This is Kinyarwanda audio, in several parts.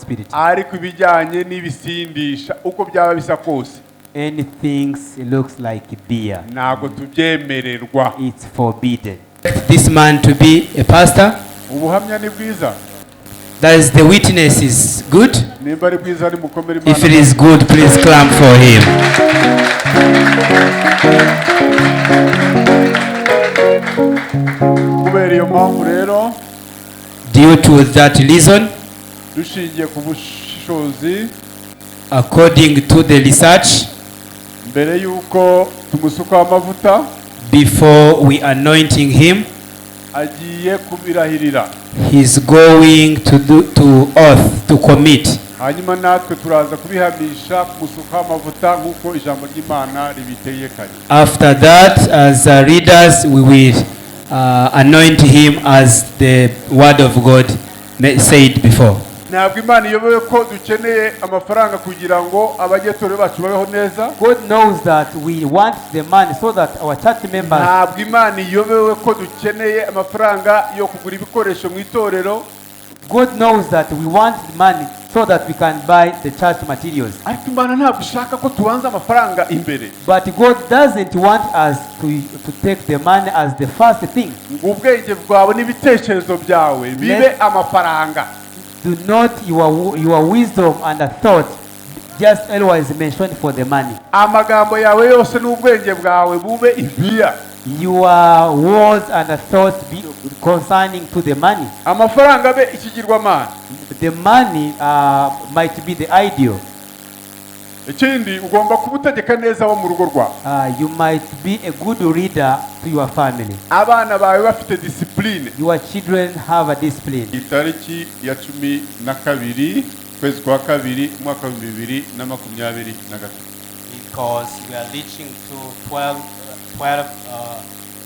Spirit. Ariko ibijyanye n'ibisindisha uko byaba bisa kose, Anything looks like beer, ntabwo tubyemererwa. It's forbidden. This man to be a pastor, Ubuhamya ni bwiza. That is, the witness is good. Nimba ari bwiza nimukomere Imana. If it is good, please clap for him. Kubera iyo mpamvu rero, Due to that reason, dushingiye ku bushishozi, according to the research, mbere y'uko tumusukaho amavuta, before we anointing him, agiye kubirahirira. He's going to do to oath to commit. Hanyuma natwe turaza kubihamisha kumusukaho amavuta nk'uko ijambo ry'Imana ribitegekanye. After that, as leaders, we will anoint him as the word of God said before. Ntabwo Imana iyobewe ko dukeneye amafaranga kugira ngo abanyetorero bacu babeho neza. God knows that we want the money so that our church members, Ntabwo Imana iyobewe ko dukeneye amafaranga yo kugura ibikoresho mu itorero. God knows that we want money so that we can buy the church materials. Ariko Imana ntabwo ishaka ko tubanza amafaranga imbere. But God doesn't want us to take the money as the first thing. Ngo ubwenge bwawe n'ibitekerezo byawe bibe amafaranga. Do not your wisdom and the thought just always mention for the money. Amagambo yawe yose n'ubwenge bwawe bube ibiya. Your words and the thoughts be concerning to the money. Amafaranga abe ikigirwamana. The money might be the ideal. Ikindi ugomba kuba utegeka neza abo mu rugo rwawe. You might be a good leader to your family. Abana bawe bafite discipline. Your children have a discipline. Itariki ya 12 ukwezi kwa kabiri umwaka wa 2023. Because we are reaching to 12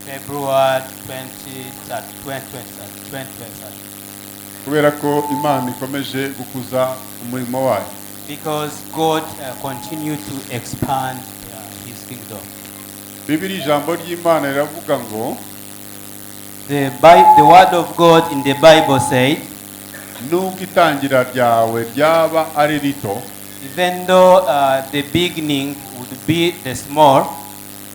February 2020, 2020. Kubera ko Imana ikomeje gukuza umurimo wayo. Because God continue to expand His kingdom. Bibiri ijambo ry'Imana riravuga ngo, The word of God in the Bible said, nubwo itangira ryawe ryaba ari rito, even though the beginning would be the small,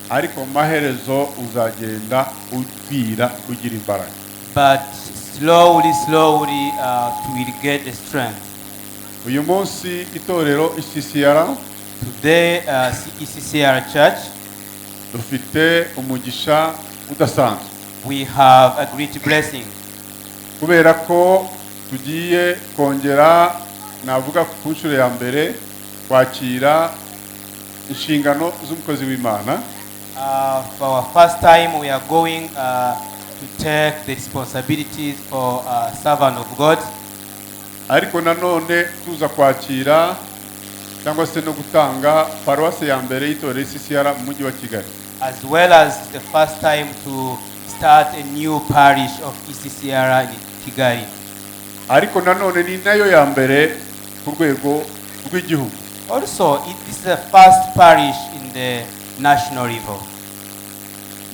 ariko mu maherezo uzagenda ugwira ugira imbaraga. But slowly, slowly, will get the strength. Uyu munsi itorero ECCR, Today, ECCR Church, dufite umugisha udasanzwe, we have a great blessing kubera ko tugiye kongera navuga ku nshuro ya mbere kwakira inshingano z'umukozi w'Imana. For our first time, we are going to take the responsibilities for servant of God, ariko nanone tuza kwakira cyangwa se no gutanga paruwasi ya mbere y'itorero ECCR mu mujyi wa Kigali. As well as the first time to start a new parish of ECCR in Kigali. Ariko nanone ni nayo ya mbere ku rwego rw'igihugu. Also, it is the first parish in the national level.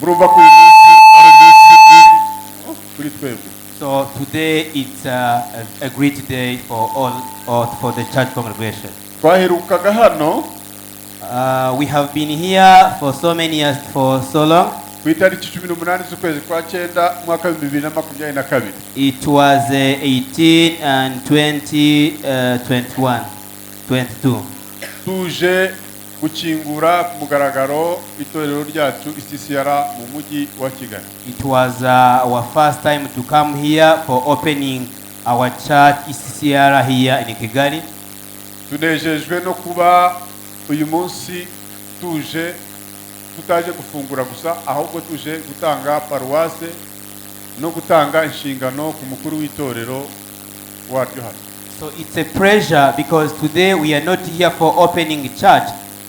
Murumva ko uyu munsi ari umunsi kuri twebwe. So today it's a great day for all, or for the church congregation. Twaherukaga hano We have been here for so many years, for so long. Ku itariki 18 z'ukwezi kwa cyenda umwaka wa 2022. It was 18 and 20, 21, 22. Tuje gukingura ku mugaragaro itorero ryacu ECCR mu mujyi wa Kigali. It was our first time to come here for opening our church ECCR here in Kigali. Tunejejwe no kuba uyu munsi tuje tutaje gufungura gusa ahubwo tuje gutanga paruwase no gutanga inshingano ku mukuru w'itorero waryo hano. So it's a pleasure because today we are not here for opening church.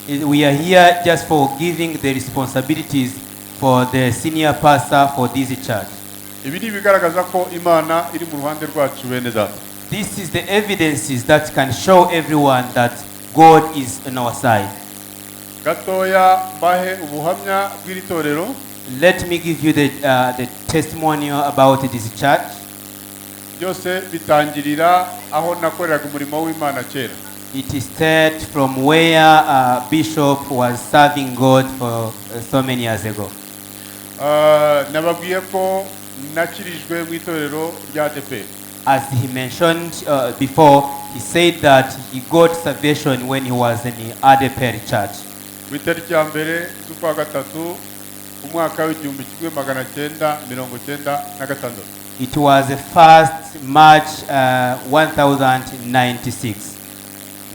We are here just for giving the responsibilities for the senior pastor for this church. Ibi ni ibigaragaza ko Imana iri mu ruhande rwacu bene data. This is the evidences that can show everyone that God is on our side. Gatoya mbahe ubuhamya bw'iri torero. Let me give you the testimonial about this church. Byose bitangirira aho nakoreraga umurimo w'Imana kera. It started from where Bishop was serving God for so many years ago. Ah, nababwiye ko nakirijwe mu itorero rya ADEPR. As he mentioned before, he said that he got salvation when he was in the ADEPR church. Ku itariki ya 1 z'ukwa 3, umwaka w'1996. It was the first March 1096.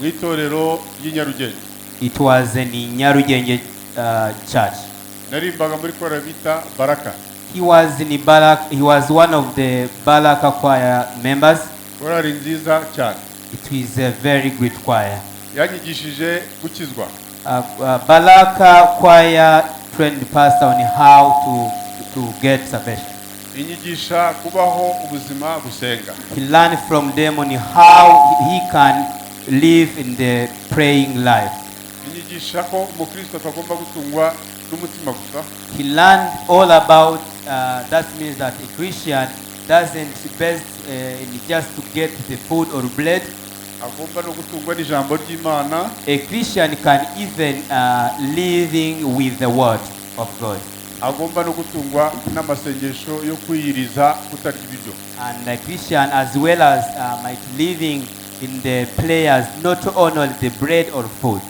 Mu itorero ry'i Nyarugenge. It was in Nyarugenge church. Naririmbaga muri korali bita Baraka. He was in Balak. He was one of the Balaka choir members. Korali nziza cyane. It is a very great choir. Yanyigishije gukizwa. Balaka choir trained pastor on how to get salvation. Inyigisha kubaho ubuzima busenga. He learned from them on how he can live in the praying life. Inyigisha ko umukristo atagomba gutungwa n'umutsima gusa. He learned all about that means that a Christian doesn't best in just to get the food or bread. Agomba no gutungwa n'ijambo ry'Imana. A Christian can even living with the word of God. Agomba no gutungwa n'amasengesho yo kwiyiriza kutarya ibiryo. And a Christian as well as might living in the prayers, not only the bread or food.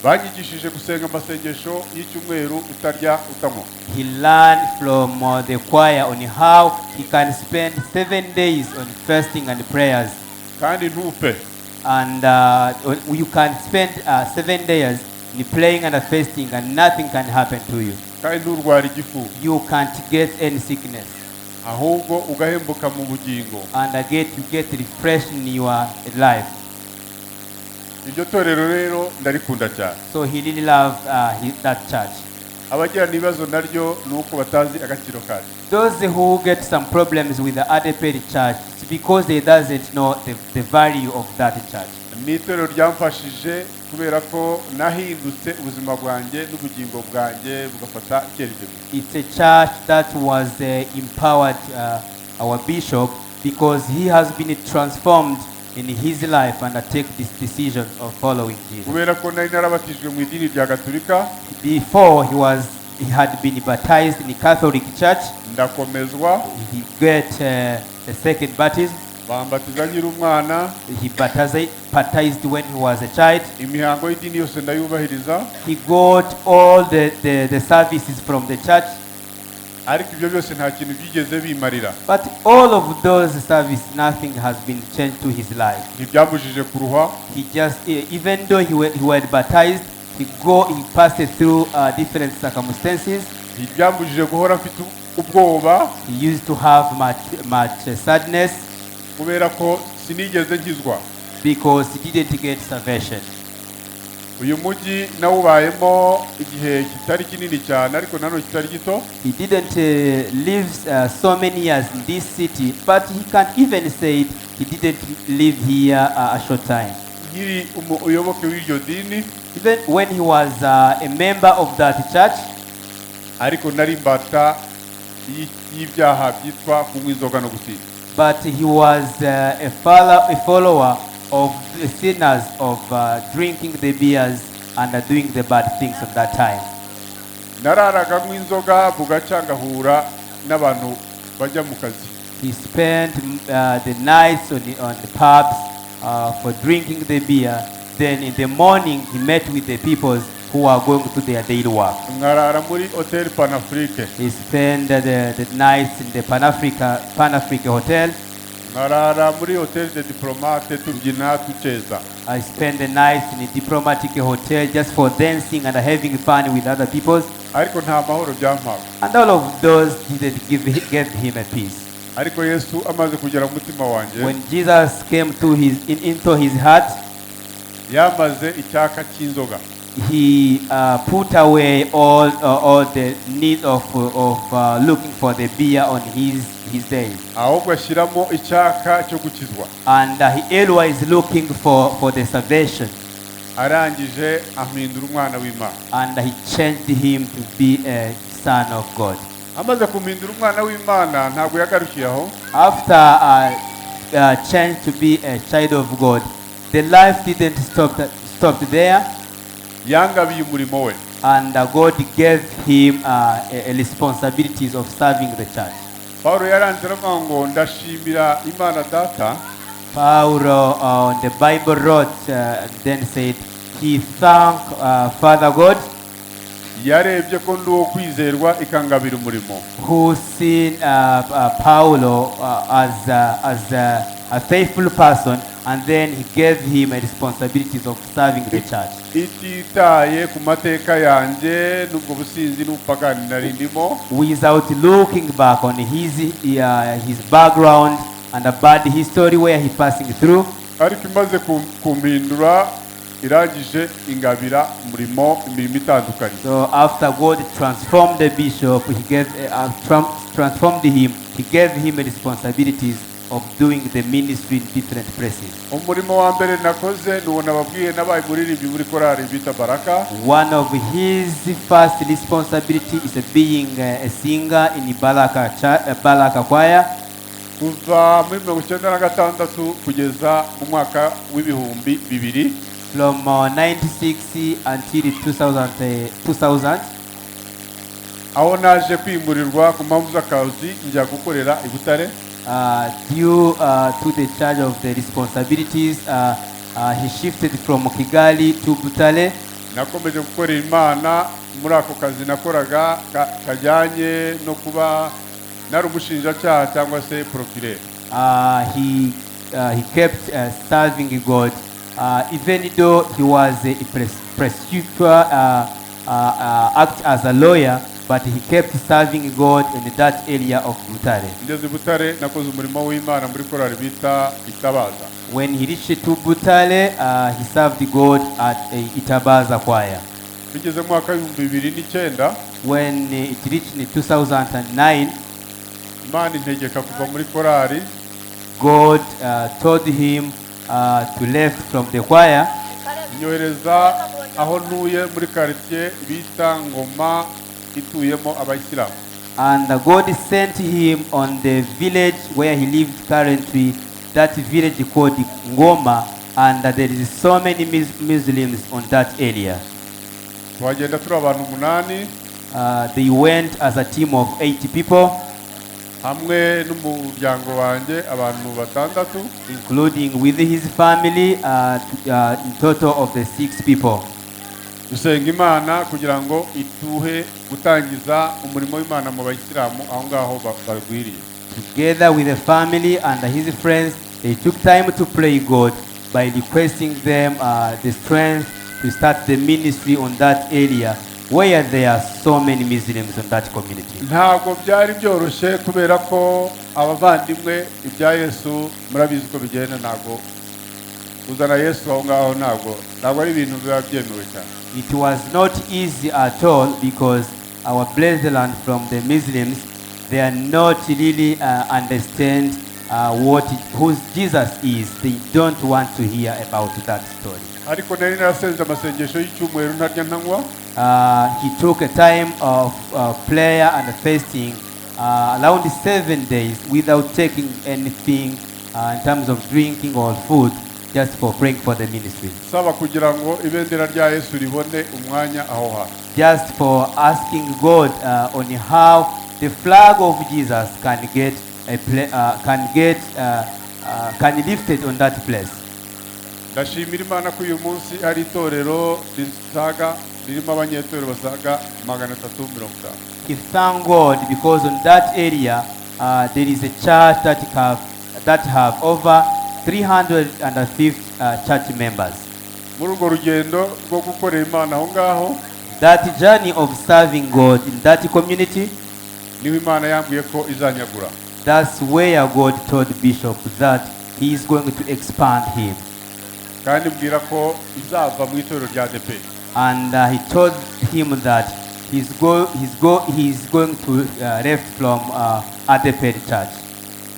Banyigishije gusenga amasengesho y'icyumweru utarya utanywa. He learned from the choir on how he can spend 7 days on fasting and prayers. Kandi ntupfe. And you can spend 7 days in praying and fasting and nothing can happen to you. Kandi nturwara igifu. You can't get any sickness. Ahubwo ugahembuka mu bugingo. And again, you get refreshed in your life. Iryo torero rero ndarikunda cyane. So he really loved that church. Abagirana ibibazo naryo ni uko batazi agaciro karyo. Those who get some problems with the ADEPR church, it's because they doesn't know the value of that church. Ni itorero ryamfashije kubera ko nahindutse ubuzima bwanjye n'ubugingo bwanjye bugafata icyerekezo. It's a church that was empowered our bishop because he has been transformed in his life and take this decision of following Jesus. Kubera ko nari narabatijwe mu idini rya Gatulika. Before he had been baptized in the Catholic Church. Ndakomezwa. He got the second baptism. Bambatiza nkiri umwana. He baptized when he was a child. Imihango y'idini yose ndayubahiriza. He got all the services from the church. Ariko ibyo byose nta kintu byigeze bimarira. But all of those services, nothing has been changed to his life. Ntibyambujije kuruha. He just, even though he was baptized, he passed through different circumstances. Ntibyambujije guhora mfite ubwoba. He used to have much, much sadness kubera ko sinigeze nkizwa. Because he didn't get salvation. Uyu mujyi nawubayemo igihe kitari kinini cyane ariko nanone kitari gito. He didn't live so many years in this city, but he can't even say it, he didn't live here a short time. Nkiri umuyoboke w'iryo dini. Even when he was a member of that church, ariko nari imbata y'ibyaha byitwa kunywa inzoga no gusinda. But he was a follower of the sinners of drinking the beers and doing the bad things at that time. Nararaga nywa inzoga bugacya ngahura n'abantu bajya mu kazi. He spent the nights on the pubs for drinking the beer. Then in the morning, he met with the peoples who are going to their daily work. Nkarara muri Hoteli Panafrique. He spent the nights in the Pan Africa Hotel. Nkarara muri Hoteli de Diplomate tubyina tuceza. I spent the nights in the Diplomatic Hotel just for dancing and having fun with other peoples. Ariko nta mahoro byampaga. And all of those didn't give him a peace. Ariko Yesu amaze kugera mu mutima wanjye, When Jesus came into his heart, yamaze icyaka cy'inzoga. He put away all the need of looking for the beer on his days. Ahubwo ashyiramo icyaka cyo gukizwa. And he always looking for the salvation. Arangije ampindura umwana w'Imana. And he changed him to be a son of God. Amaze kumpindura umwana w'Imana ntabwo yagarukiye aho. After changed to be a child of God, the life didn't stop there, Yangabiye umurimo we. And God gave him a responsibilities of serving the church. Pawulo yaranze aravuga ngo ndashimira Imana Data Paulo on the Bible wrote then said he thanked Father God yarebye ko ndi uwo kwizerwa ikangabira umurimo. Who seen Paulo as a faithful person, and then he gave him a responsibilities of serving the church. Ititaye ku mateka yanjye n'ubwo businzi n'ubupagani nari ndimo. Without looking back on his background and a bad history where he passing through. Ariko imaze kumpindura irangije ingabira umurimo imirimo itandukanye. So after God transformed the bishop, he gave transformed him. He gave him responsibilities of doing the ministry in different places. Umurimo wa mbere nakoze ni uwo nababwiye nabaye umuririmbyi muri korali bita Baraka. One of his first responsibility is being a singer in Baraka Choir. Kuva muri 96 kugeza mu mwaka w'2000. From 96 until 2000, 2000. Aho naje kwimurirwa ku mpamvu z'akazi njya gukorera i Butare. Due to the charge of the responsibilities, he shifted from Kigali to Butare. Nakomeje gukorera Imana muri ako kazi nakoraga kajyanye no kuba nari umushinjacyaha cyangwa se procureur. He kept serving God, even though he was a prosecutor, act as a lawyer, but he kept serving God in that area of Butare. Ngeze i Butare nakoze umurimo w'Imana muri korali bita Itabaza. When he reached to Butare, he served God at a Itabaza choir. Bigeze mu mwaka w'2009, When it reached in 2009, Imana integeka kuva muri korali. God told him to left from the choir. Inyohereza aho ntuye muri quartier bita Ngoma ituyemo abayisilamu. And God sent him on the village where he lived currently, that village called Ngoma, and there is so many Muslims on that area. Tuhagenda turi abantu umunani They went as a team of 80 people, hamwe n'umuryango wanjye abantu batandatu. Including with his family, in total of the six people. Dusenga Imana kugira ngo ituhe gutangiza umurimo w'Imana mu bayisilamu aho ngaho bagwiriye. Together with the family and his friends, they took time to pray God by requesting them the strength to start the ministry on that area where there are so many Muslims on that community. Ntabwo byari byoroshye kubera ko abavandimwe ibya Yesu murabizi ko bigenda ntabwo kuzana Yesu aho ngaho ntabwo ari ibintu biba byemewe cyane. It was not easy at all because our brethren from the Muslims, they are not really understand what who Jesus is. They don't want to hear about that story. Ariko nari narasenze amasengesho y'icyumweru ntarya ntanywa. He took a time of prayer and fasting around 7 days without taking anything in terms of drinking or food, just for praying for the ministry. Saba kugira ngo ibendera rya Yesu ribone umwanya aho hantu. Just for asking God on how the flag of Jesus can get a pla- can get can lifted on that place. Ndashimira Imana ko uyu munsi hari itorero risaga ririmo abanyetorero basaga 350. He thank God because on that area there is a church that have over 350 church members. Muri urwo rugendo rwo gukorera Imana aho ngaho, That journey of serving God in that community, niho Imana yambwiye ko izanyagura. That's where God told Bishop that he is going to expand him. Kandi mbwira ko izava mu itorero rya ADEPR. And he told him that he's going to left from ADEPR church.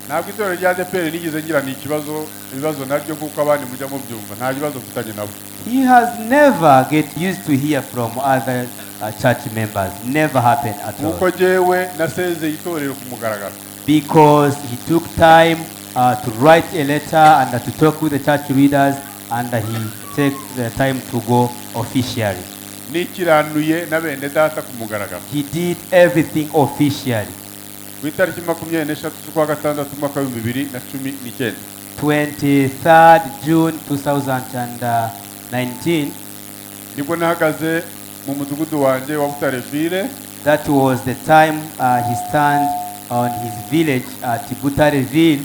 Ntabwo itorero rya ADEPR nigeze ngirana ikibazo ibibazo naryo nk'uko abandi mujya mubyumva nta kibazo mfitanye nabo. He has never get used to hear from other church members. Never happened at all. Nk'uko jyewe nasezeye itorero ku mugaragaro. Because he took time to write a letter and to talk with the church leaders, and he takes the time to go officially. Nikiranuye na bene data ku mugaragaro. He did everything officially. Ku itariki 23 z'ukwa gatandatu umwaka w'2019, 23rd June 2019, nibwo nahagaze mu mudugudu wanjye wa Butarevire. That was the time he stand on his village at Butareville.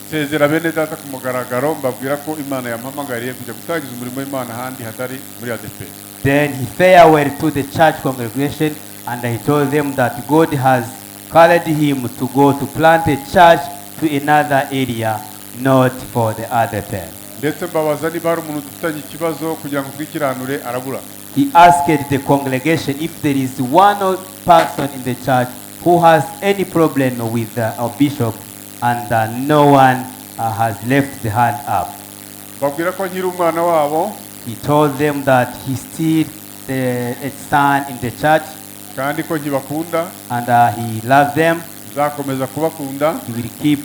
Nsezera bene data ku mugaragaro, mbabwira ko Imana yampamagariye kujya gutangiza umurimo w'Imana ahandi hatari muri ADEPR. Then he farewell to the church congregation and he told them that God has called him to go to plant a church to another area, not for the ADEPR. Ndetse mbabaza niba hari umuntu dufitanye ikibazo kugira ngo twikiranure, arabura. He asked the congregation if there is one person in the church who has any problem with our bishop, and no one has left the hand up. Mbabwira ko nkiri umwana wabo. He told them that he still a son in the church Kandi ko nkibakunda. And he loved them. Nzakomeza kubakunda. He will keep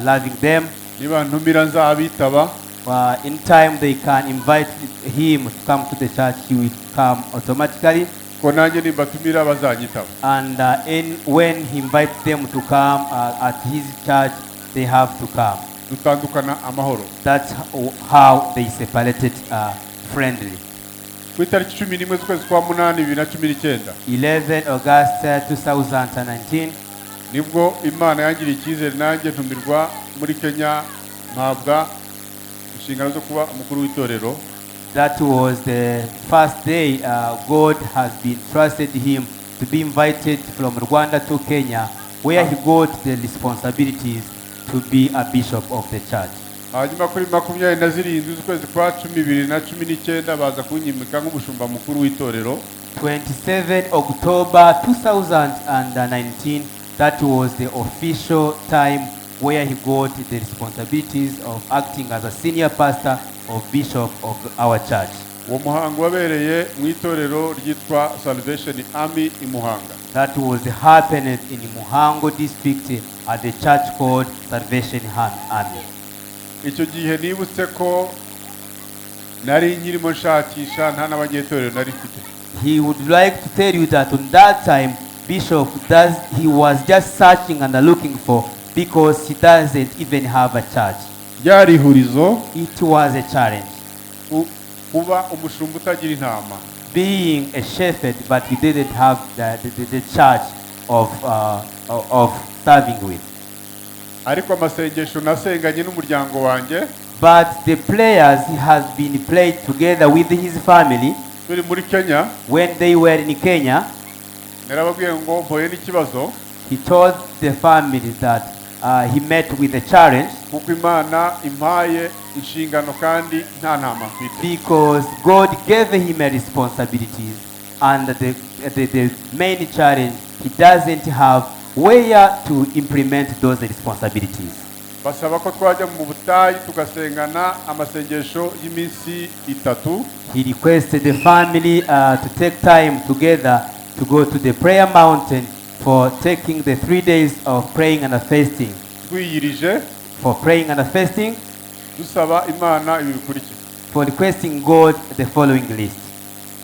loving them. Nibantumira nzabitaba. In time they can invite him to come to the church, he will come automatically. Ko nanjye nimbatumira bazanyitaba. And when he invites them to come at his church, they have to come. Dutandukana amahoro. That's how they separated friendly. Ku itariki 11 z'ukwezi kwa munani 2019, 11 August 2019, nibwo Imana yangiriye icyizere nanjye ntumirwa muri Kenya, mpabwa inshingano zo kuba umukuru w'itorero. That was the first day God has been trusted him to be invited from Rwanda to Kenya, where he got the responsibilities to be a bishop of the church. Hanyuma kuri 27 z'ukwezi kwa cumi 2019 baza kunyimika nk'umushumba mukuru w'itorero. 27 October 2019, that was the official time where he got the responsibilities of acting as a senior pastor or bishop of our church. Uwo muhango wabereye mu itorero ryitwa Salvation Army i Muhanga. That was happened in Muhango district at the church called Salvation Army. Icyo gihe nibutse ko nari nkirimo nshakisha, nta n'abanyetorero nari mfite. He would like to tell you that on that time, Bishop does he was just searching and looking for because he doesn't even have a church. Ryari ihurizo. It was a challenge. Kuba umushumba utagira intama. Being a shepherd, but he didn't have the church of serving with. Ariko amasengesho nasenganye n'umuryango wanjye But the prayers he has been prayed together with his family turi muri Kenya, when they were in Kenya, narababwiye ngo mpuye n'ikibazo he told the family that he met with a challenge kuko Imana impaye inshingano kandi nta ntama mfite. Because God gave him a responsibilities, and the main challenge, he doesn't have where to implement those responsibilities. Basaba ko twajya mu butayu tugasengana amasengesho y'iminsi 3. He requested the family to take time together to go to the prayer mountain for taking the 3 days of praying and fasting. Twiyirije. For praying and fasting, Dusaba Imana ibi bikurikira. For requesting God the following list.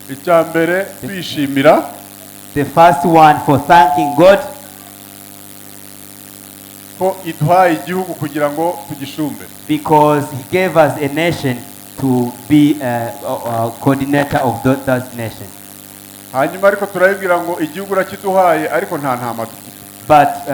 Icya mbere, twishimira The first one, for thanking God ko iduhaye igihugu kugira ngo tugishumbe. Because He gave us a nation to be a coordinator of that nation. Hanyuma ariko turabibwira ngo igihugu urakiduhaye ariko nta ntama dufite. But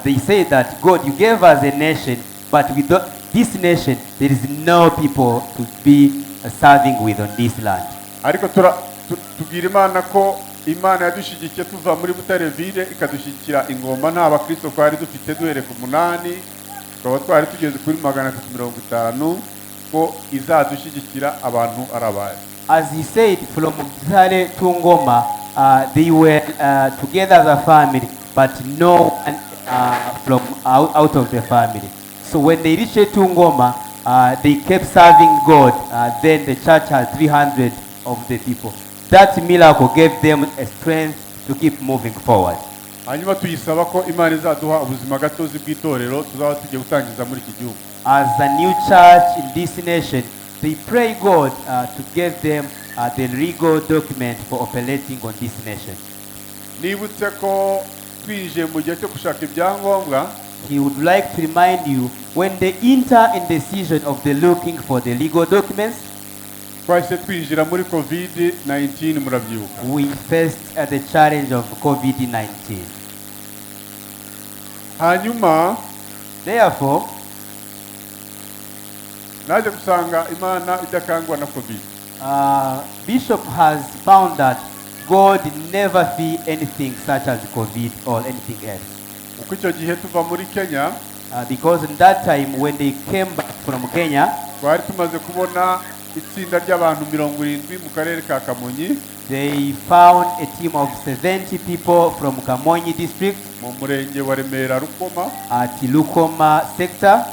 they say that, "God, you gave us a nation, but with this nation, there is no people to be serving with on this land." Ariko tubwira Imana ko Imana yadushyigikiye tuva muri Butarevire ikadushyigikira i Ngoma nta bakristo twari dufite, duhereye ku 8 tukaba twari tugeze kuri 350, ko izadushyigikira abantu ari abayo. As he said, from Butare to Ngoma, they were together as a family, but no one from out of the family. So when they reached to Ngoma, they kept serving God. Then the church had 300 of the people. That miracle gave them a strength to keep moving forward. Hanyuma tuyisaba ko Imana izaduha ubuzima gatozi bw'itorero tuzaba tugiye gutangiza muri iki gihugu. As a new church in this nation, they pray God to give them the legal document for operating on this nation. Nibutse ko twinjiye mu gihe cyo gushaka ibyangombwa, He would like to remind you, when they enter in the season of the looking for the legal documents, twahise twinjira muri COVID 19, murabyibuka. We faced the challenge of COVID-19. Hanyuma Therefore, naje gusanga Imana idakangwa na COVID. Bishop has found that God never fear anything such as COVID or anything else. Kuko icyo gihe tuva muri Kenya, Because in that time when they came back from Kenya, twari tumaze kubona itsinda ry'abantu 70 mu karere ka Kamonyi, they found a team of 70 people from Kamonyi district mu murenge wa Remera Rukoma, at Rukoma sector,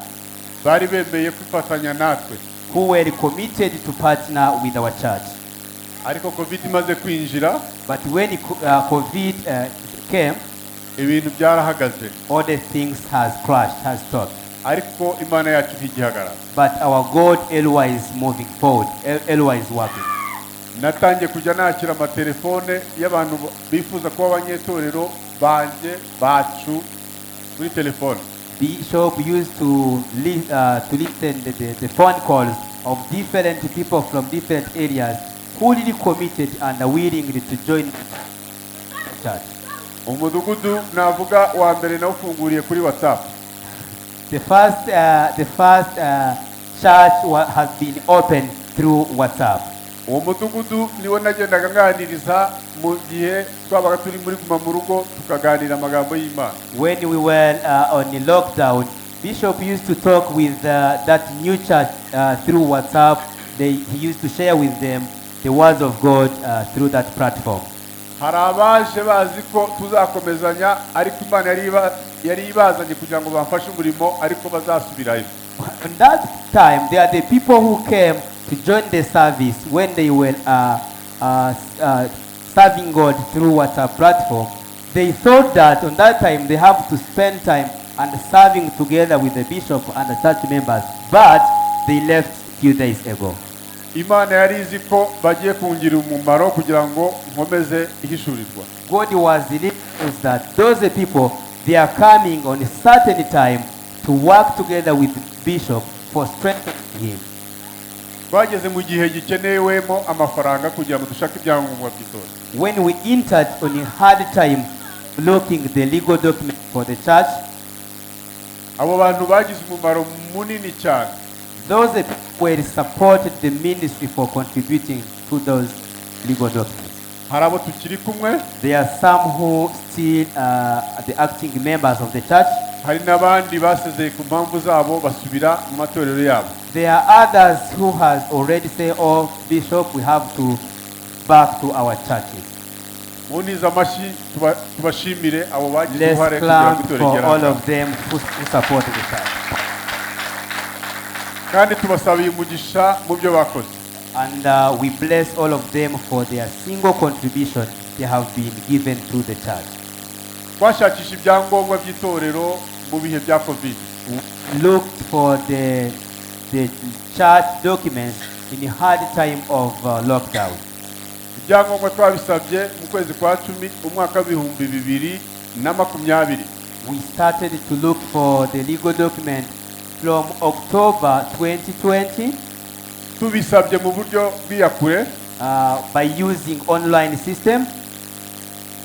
bari bemeye kwifatanya natwe. Who were committed to partner with our church. Ariko COVID imaze kwinjira, But when COVID came, ibintu byarahagaze. All the things has crashed, has stopped. Ariko Imana yacu ntigihagarara. But our God always moving forward, always working. Natangiye kujya nakira amatelefone y'abantu bifuza kuba abanyetorero banjye, bacu, kuri telefone. Bishop used to listen the phone calls of different people from different areas who really committed and are willing to join the church. Umudugudu navuga wa mbere nawufunguriye kuri WhatsApp. The first church has been opened through WhatsApp. Uwo mudugudu niwo nagendaga nganiriza mu gihe twabaga turi muri guma mu rugo, tukaganira amagambo y'Imana. When we were on the lockdown, Bishop used to talk with that new church through WhatsApp. He used to share with them the words of God through that platform. Hari abaje bazi ko tuzakomezanya, ariko Imana yari ibazanye kugira ngo bamfashe umurimo, ariko bazasubirayo. On that time, there are the people who came to join the service when they were serving God through WhatsApp platform. They thought that on that time they have to spend time and serving together with the bishop and the church members, but they left few days ago. Imana yari izi ko bagiye kungirira umumaro kugira ngo nkomeze ihishurirwa. God was leading us that those people, they are coming on a certain time to work together with the bishop for strengthening him. Twageze mu gihe gikenewemo amafaranga kugira ngo dushake ibyangombwa by'itora. When we entered on a hard time looking the legal document for the church, abo bantu bagize umumaro munini cyane. Those people were supported the ministry for contributing to those legal documents. Hari abo tukiri kumwe. There are some who still the acting members of the church. Hari n'abandi basezeye ku mpamvu zabo basubira mu matorero yabo. There are others who has already said, "Oh, Bishop, we have to back to our churches." Muntize amashyi tubashimire abo bagize Let's uruhare kugira ngo clap itorero for rigere all aha. Of them who support the church. Kandi tubasabiye umugisha mu byo bakoze. And we bless all of them for their single contribution they have been given to the church. Twashakisha ibyangombwa by'itorero mu bihe bya COVID. We looked for the church documents in the hard time of lockdown. Ibyangombwa twabisabye mu kwezi kwa 10 umwaka w'2020. We started to look for the legal document from October 2020 tubisabye mu buryo bw'iyakure, by using online system.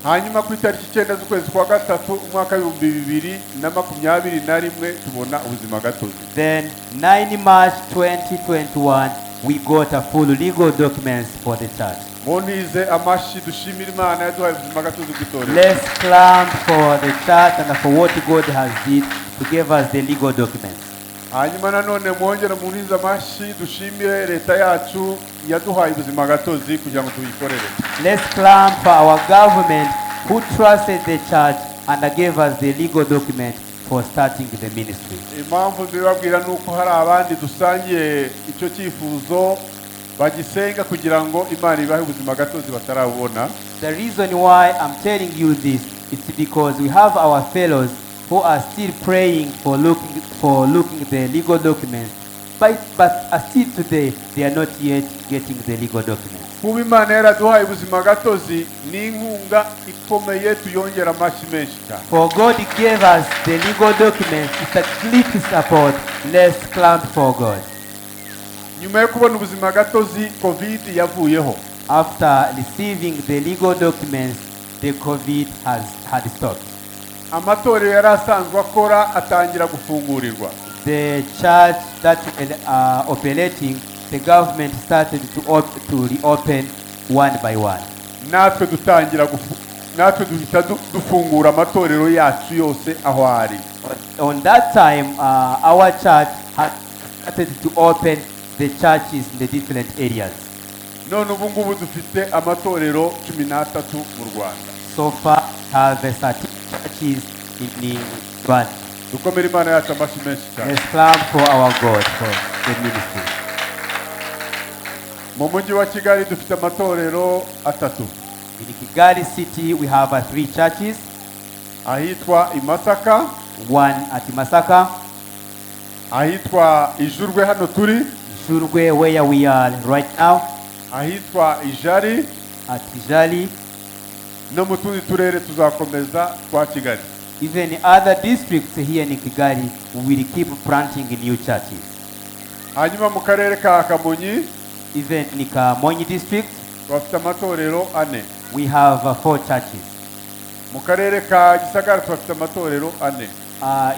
Hanyuma ku itariki 9 z'ukwezi kwa gatatu umwaka w'2021 tubona ubuzima gatozi. Then 9 March 2021, we got a full legal documents for the church. Muntize amashyi dushimire Imana yaduhaye ubuzima gatozi bw'itorero. Let's clap for the church and for what God has did to give us the legal documents. Hanyuma nanone mwongere muntize amashyi dushimire leta yacu yaduhaye ubuzima gatozi kugira ngo tuyikorere. Let's clap for our government who trusted the church and gave us the legal document for starting the ministry. Impamvu mbibabwira ni uko hari abandi dusangiye icyo cyifuzo bagisenga kugira ngo Imana ibahe ubuzima gatozi batarabubona. The reason why I'm telling you this, It's because we have our fellows who are still praying for looking the legal documents, but still today they are not yet getting the legal documents. Kuba Imana yaraduhaye ubuzima gatozi ni inkunga ikomeye, tuyongera amashyi menshi cyane. For God gave us the legal documents, it's a great support. Let's clap for God. Nyuma yo kubona ubuzima gatozi, COVID yavuyeho. After receiving the legal documents, the COVID has had stopped. Amatorero yari asanzwe akora atangira gufungurirwa. The church that were operating, the government started to reopen one by one. Natwe dutangira natwe duhita dufungura amatorero yacu yose aho ari. On that time, our church had started to open the churches in the different areas. None ubu ngubu dufite amatorero 13 mu Rwanda. So far, we have 13 churches in the Rwanda. Dukomere Imana yacu amashyi menshi cyane. Let's clap for our God for the ministry. Mu mujyi wa Kigali dufite amatorero atatu. In Kigali City, we have three churches. Ahitwa i Masaka, One at Masaka, ahitwa i Jurwe hano turi, Jurwe, where we are right now, ahitwa i Jali, at Jali, no mu tundi turere tuzakomeza twa Kigali. Even other districts here in Kigali, we will keep planting new churches. Hanyuma mu karere ka Kamonyi Even in Kamonyi district, bafite amatorero ane. We have four churches. Mu karere ka Gisagara tuhafite amatorero ane.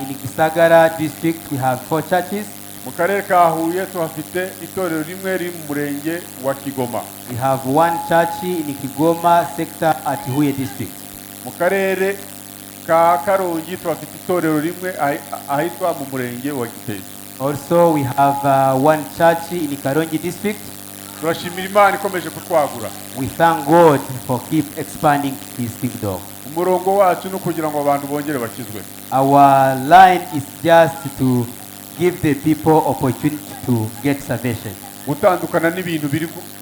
In Gisagara district, we have four churches. Mu karere ka Huye tuhafite itorero rimwe riri mu murenge wa Kigoma. We have one church in Kigoma sector at Huye district. Mu karere ka Karongi tuhafite itorero rimwe ahitwa mu murenge wa Gitesi. Also, we have one church in Karongi district. Turashimira Imana ikomeje kutwagura. We thank God for keep expanding His kingdom. Umurongo wacu ni ukugira ngo abantu bongere bakizwe. Our line is just to give the people opportunity to get salvation. Gutandukana n'ibintu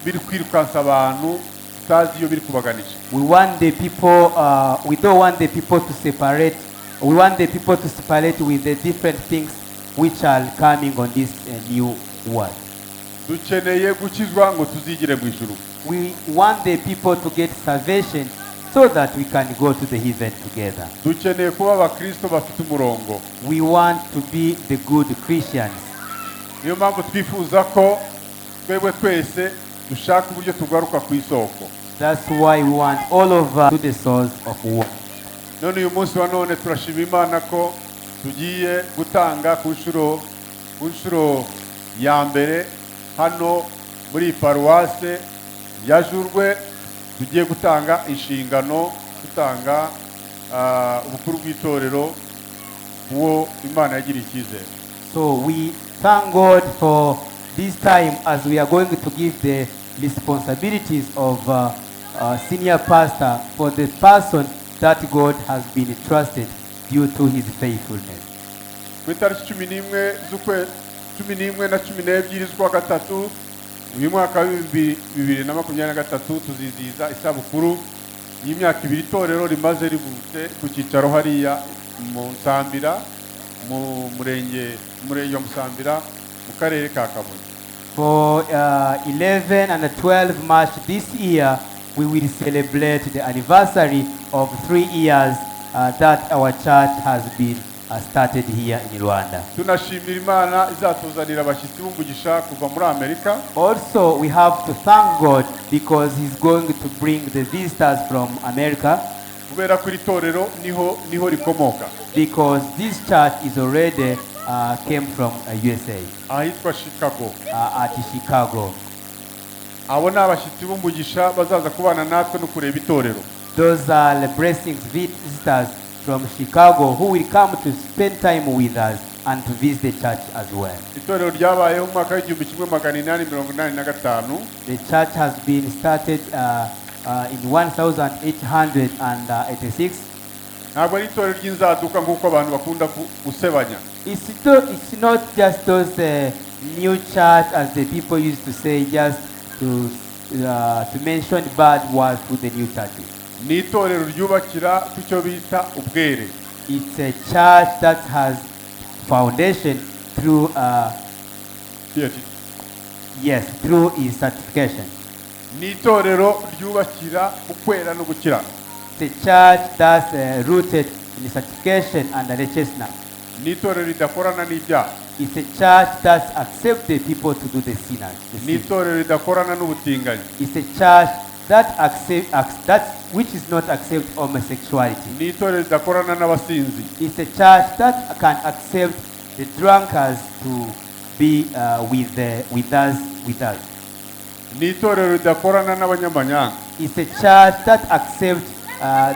biri kwirukansa abantu tutazi iyo biri kubaganisha. We want the people, we don't want the people to separate. We want the people to separate with the different things which are coming on this new world. Dukeneye gukizwa ngo tuzigire mu ijuru. We want the people to get salvation so that we can go to the heaven together. Dukeneye kuba abakristo bafite umurongo. We want to be the good Christians. Niyo mpamvu twifuza ko twebwe twese dushaka uburyo tugaruka ku isoko. That's why we want all of us to the source of water. None uyu munsi wa none turashima Imana ko tugiye gutanga ku nshuro ya mbere hano muri iyi paruwase ya Jurwe, tugiye gutanga inshingano, gutanga ubukuru bw'itorero uwo Imana yagiriye icyizere. So we thank God for this time as we are going to give the responsibilities of senior pastor for the person that God has been trusted due to his faithfulness. Ku itariki 11 z'ukwe 11 na 12 z'ukwa gatatu uyu mwaka wa 2023 tuzizihiza isabukuru y'imyaka 2 itorero rimaze rivutse ku cyicaro hariya mu Nsambira, mu murenge wa Musambira, mu karere ka Kamonyi. For 11 and 12 March this year, we will celebrate the anniversary of 3 years that our church has been started here in Rwanda. Tunashimira Imana izatuzanira abashyitsi b'umugisha kuva muri Amerika. Also, we have to thank God because He's going to bring the visitors from America, kubera ko iri torero niho rikomoka, because this church is already came from USA, ahitwa Chicago. At Chicago. Abo ni abashyitsi b'umugisha bazaza kubana natwe no kureba itorero. Those are the blessings visitors from Chicago who will come to spend time with us and to visit the church as well. Itorero ryabayeho mu mwaka wa 1885. The church has been started in 1886. Ntabwo ari itorero ry'inzaduka nk'uko abantu bakunda gusebanya. It's not just those new church as the people used to say, just to mention bad words to the new churches. Ni itorero ryubakira ku cyo bita ubwere. It's a church that has foundation through yes, through its sanctification. Ni itorero ryubakira ku kwera no gukiranuka. It's a church that's rooted in sanctification and righteousness. Ni itorero ridakorana n'ibyaha. It's a church that accepts the people to do the sinners. The Ni sin. Itorero ridakorana n'ubutinganyi. It's a church that accept, that which is not accept homosexuality. Ni itorero ridakorana n'abasinzi. It's a church that can accept the drunkards to be with us. Ni itorero ridakorana n'abanyamanyanga. It's a church that accepts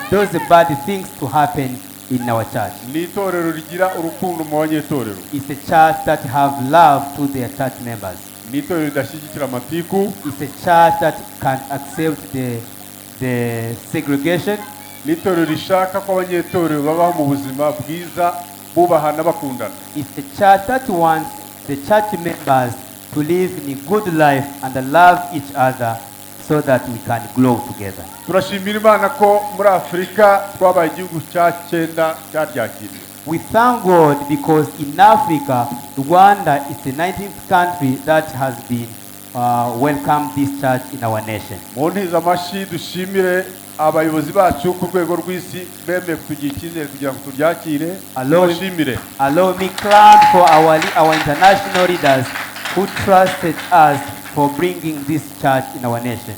those bad things to happen in our church. Ni itorero rigira urukundo mu banyetorero. It's a church that have love to their church members. Ni itorero ridashyigikira amatiku. It's a church that can accept the segregation. Ni itorero rishaka ko abanyetorero babaho mu buzima bwiza, bubahana, bakundana. It's a church that wants the church members to live in a good life and love each other so that we can grow together. Turashimira Imana ko muri Afurika twabaye igihugu cya cyenda cyaryakiriye. We thank God because in Africa, Rwanda is the 19th country that has been welcomed this church in our nation. Muntize amashyi dushimire abayobozi bacu ku rwego rw'isi bemeye kutugira icyizere kugira ngo turyakire. Tubashimire. Allow me clap for our international leaders who trusted us for bringing this church in our nation.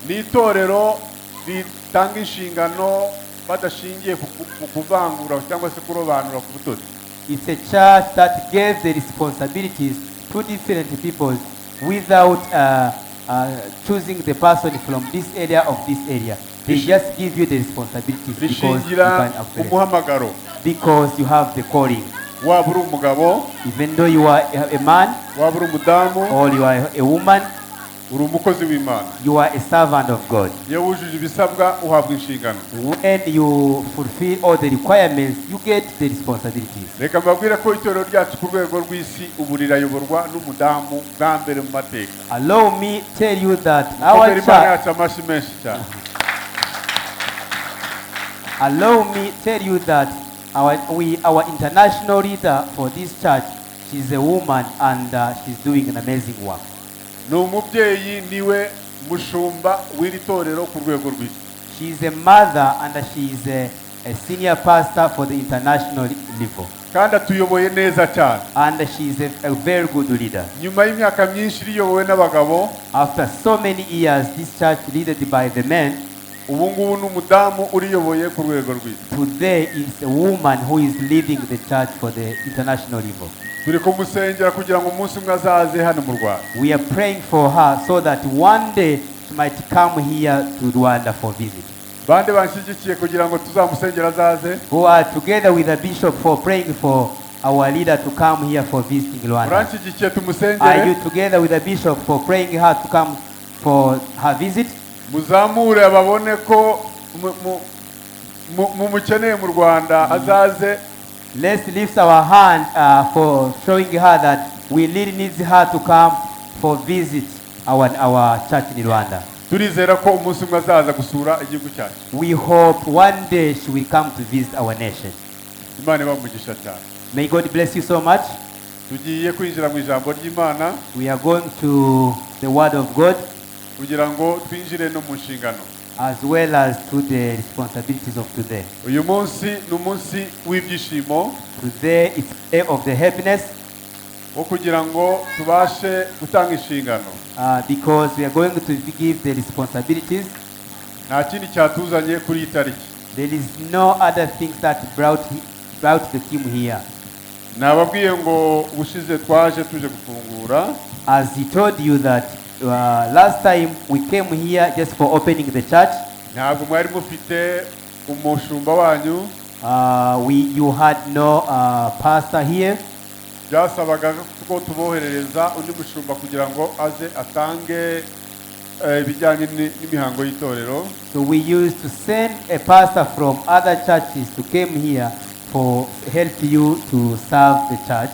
Ni itorero ritanga inshingano badashingiye ku kuvangura cyangwa se kurobanura ku butoni. It's a church that gave the responsibilities to different people without choosing the person from this area of this area. They just give you the responsibilities because you Rishingira can ku operate. Muhamagaro. Because you have the calling. Waba uri umugabo, Even though you are a man waba uri umudamu, or you are a woman, uri umukozi w'Imana. You are a servant of God. Iyo wujuje ibisabwa uhabwa inshingano. When you fulfill all the requirements, you get the responsibilities. Reka mbabwire ko itorero ryacu ku rwego rw'isi ubu rirayoborwa n'umudamu bwa mbere mu mateka. Allow me tell you that our Komera Imana church, yacu amashyi menshi cyane. Allow me tell you that our international leader for this church, she's a woman and she's doing an amazing work. Ni umubyeyi, niwe mushumba w'iri torero ku rwego rw'isi. She's a mother and she's a senior pastor for the international level. Kandi atuyoboye neza cyane. And she's a very good leader. Nyuma y'imyaka myinshi riyobowe n'abagabo, After so many years, this church led by the men, ubu ngubu ni umudamu uriyoboye ku rwego rw'isi. Today is a woman who is leading the church for the international level. Turi kumusengera kugira ngo umunsi umwe azaze hano mu Rwanda. We are praying for her so that one day she might come here to Rwanda for visit. Bande banshyigikiye kugira ngo tuzamusengere azaze? Who are together with the bishop for praying for our leader to come here for visiting Rwanda? Muranshyigikiye Are tumusengere? you together with the bishop for praying her to come for her visit? Muzamure babone ko mumukeneye mu Rwanda azaze. Let's lift our hand for showing her that we really need her to come for visit our church in Rwanda. Turizera ko umunsi umwe azaza gusura igihugu cyacu. We hope one day she will come to visit our nation. Imana ibamugisha cyane. May God bless you so much. Tugiye kwinjira mu ijambo ry'Imana We are going to the Word of God kugira ngo twinjire no mu nshingano. As well as to the responsibilities of today. Uyu munsi ni umunsi w'ibyishimo Today is day of the happiness wo kugira ngo tubashe gutanga inshingano. Because we are going to give the responsibilities. Nta kindi cyatuzanye kuri iyi tariki. There is no other thing that brought the team here. Nababwiye ngo ubushize twaje tuje gufungura. As he told you that last time we came here just for opening the church, Ntabwo mwari mufite umushumba wanyu. You had no pastor here. Byasabaga ko tuboherereza undi mushumba kugira ngo aze atange ibijyanye n'imihango y'itorero. So we used to send a pastor from other churches to came here for help you to serve the church.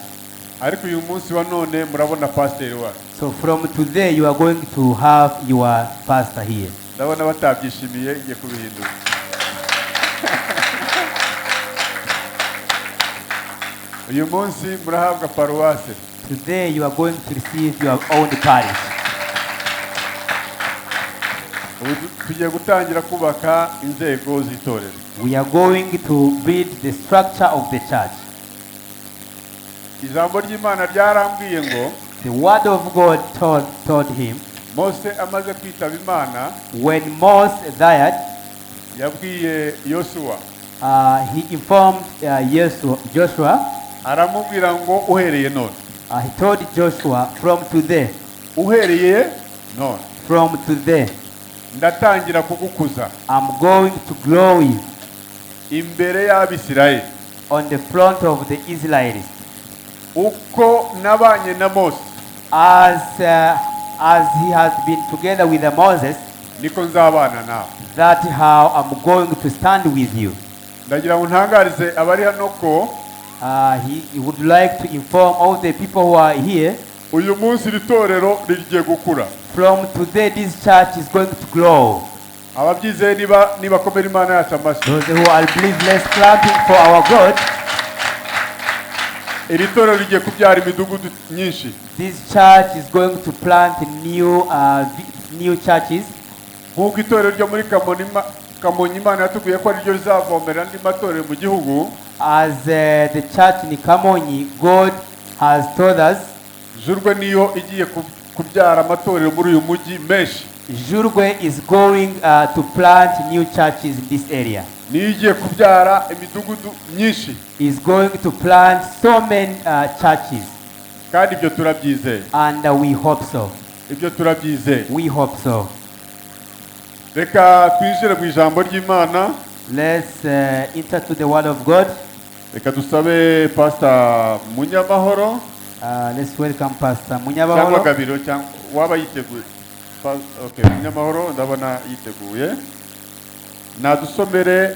Ariko uyu munsi wa none murabona pasiteri wacu. So from today you are going to have your pastor here. Ndabona batabyishimiye, ngiye kubihindura. Uyu munsi murahabwa paruwase. Today you are going to receive your own parish. Ubu tugiye gutangira kubaka inzego z'itorero. We are going to build the structure of the church. Ijambo ry'Imana ryarambwiye ngo The word of God told him Mose amaze kwitaba Imana, when Moses died, yabwiye Yosuwa, he informed Joshua, aramubwira ngo uhereye none, he told Joshua, from today, uhereye none, from today, ndatangira kugukuza I'm going to grow you imbere y'Abisirayeli on the front of the Israelis. Uko nabanye na Mose, As he has been together with the Moses, niko nzabana nawe. That how I'm going to stand with you. Ndagira ngo ntangarize abari hano ko He would like to inform all the people who are here, uyu munsi iri torero rigiye gukura. From today this church is going to grow. Ababyizeye niba nibakomera Imana yacu amashyi. Those who are believe, let's clapping for our God. Iri torero rigiye kubyara imidugudu myinshi. This church is going to plant new churches. Nk'uko itorero ryo muri Kamonyi Kamonyi Imana yatubwiye ko ariryo rizavomera andi matorero mu gihugu, As the church in Kamonyi, God has told us, Jurwe niyo igiye kubyara amatorero muri uyu mujyi menshi. Jurwe is going to plant new churches in this area. Niyo igiye kubyara imidugudu myinshi. Is going to plant so many churches. Kandi ibyo turabyizeye. And we hope so. Ibyo turabyizeye. We hope so. Reka twinjire mu ijambo ry'Imana. Let's enter to the word of God. Reka dusabe Pastor Munyamahoro Let's welcome Pastor cyangwa Munyamahoro. Gabiro cyangwa waba yiteguye. Okay, Munyamahoro ndabona yiteguye. Nadusomere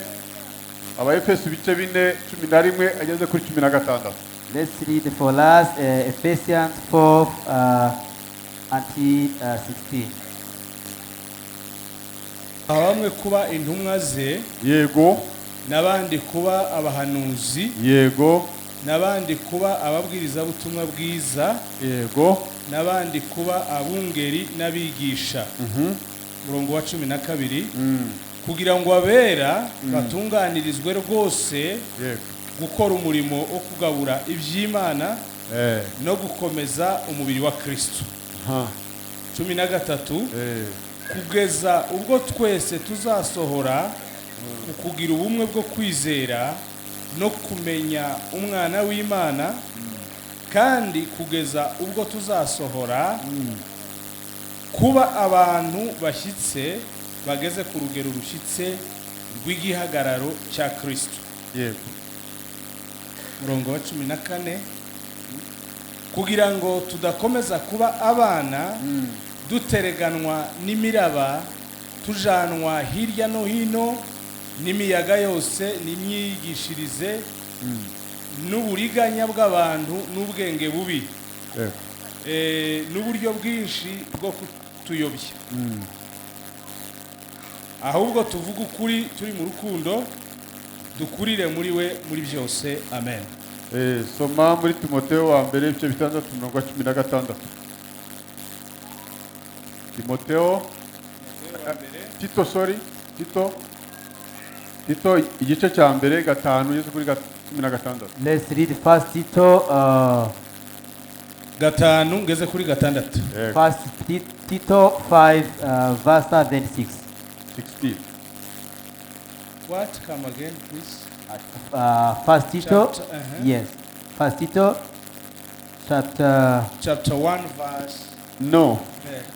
Abaefeso ibice 4:11 ageze kuri 16. Let's read for us Ephesians 4 until 16. Bamwe kuba intumwa ze, n'abandi kuba abahanuzi, n'abandi kuba ababwirizabutumwa bwiza, n'abandi kuba abungeri n'abigisha. Murongo wa 12, kugira ngo abera batunganirizwe rwose gukora umurimo wo kugabura iby'Imana no gukomeza umubiri wa Kristo. 13, kugeza ubwo twese tuzasohora ku kugira ubumwe bwo kwizera no kumenya umwana w'Imana, kandi kugeza ubwo tuzasohora kuba abantu bashyitse bageze ku rugero rushyitse rw'igihagararo cya Kristo. Murongo wa 14, kugira ngo tudakomeza kuba abana dutereganwa n'imiraba, tujanwa hirya no hino n'imiyaga yose n'imyigishirize n'uburiganya bw'abantu n'ubwenge bubi, n'uburyo bwinshi bwo kutuyobya, ahubwo tuvuge ukuri turi mu rukundo, dukurire muri we muri byose. Amen. Soma muri Timoteyo wa mbere ibice 6 umurongo wa 16. Timoteyo, Tito, sorry, Tito igice cya mbere 5 ugeze kuri 16. Let's read First Tito, 5 ngeze kuri 6. First Tito 5, verse then 6. 16. What? Come again, please. First Tito, Chapter, yes. First Tito, chapter Chapter 1, verse No,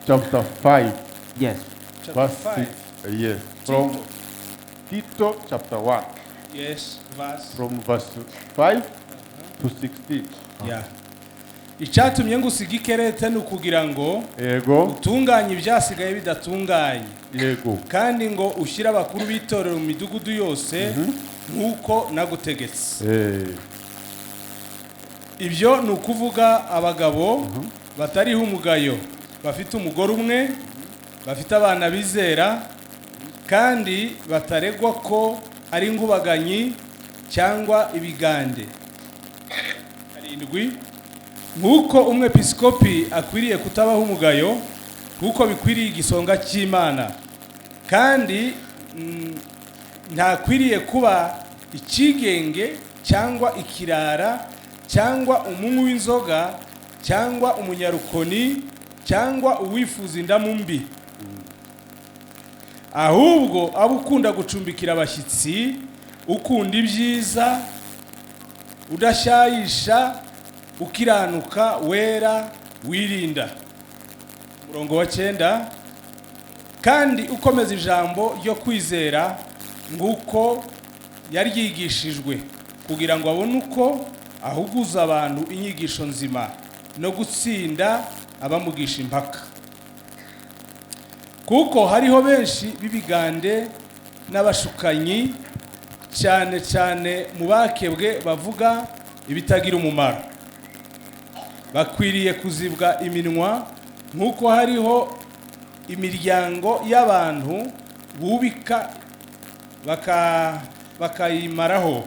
chapter 5. Yes. Chapter Verse 5. 6. Yes. From Tito chapter 1. Yes, verse. From verse 5 to 16. Yeah. Icyatumye ngusiga i Kerete ni ukugira ngo utunganye ibyasigaye bidatunganye, kandi ngo ushyire abakuru b'itorero mu midugudu yose nk'uko nagutegetse. Ibyo ni ukuvuga abagabo batariho umugayo, bafite umugore umwe, bafite abana bizera, kandi bataregwa ko ari inkubaganyi cyangwa ibigande. Karindwi, nk'uko umwepiskopi akwiriye kutabaho umugayo, nk'uko bikwiriye igisonga cy'Imana, kandi ntakwiriye kuba ikigenge cyangwa ikirara cyangwa umunywi w'inzoga cyangwa umunyarukoni cyangwa uwifuza indamu mbi, ahubwo abe ukunda gucumbikira abashyitsi, ukunda ibyiza, udashyayisha, ukiranuka, wera, wirinda. Umurongo wa 9, kandi ukomeza ijambo ryo kwizera nk'uko yaryigishijwe, kugira ngo abone uko ahuguza abantu inyigisho nzima no gutsinda abamugisha impaka, kuko hariho benshi b'ibigande n'abashukanyi, cyane cyane mu bakebwe, bavuga ibitagira umumaro. Bakwiriye kuzibwa iminwa, nk'uko hariho imiryango y'abantu bubika bakayimaraho,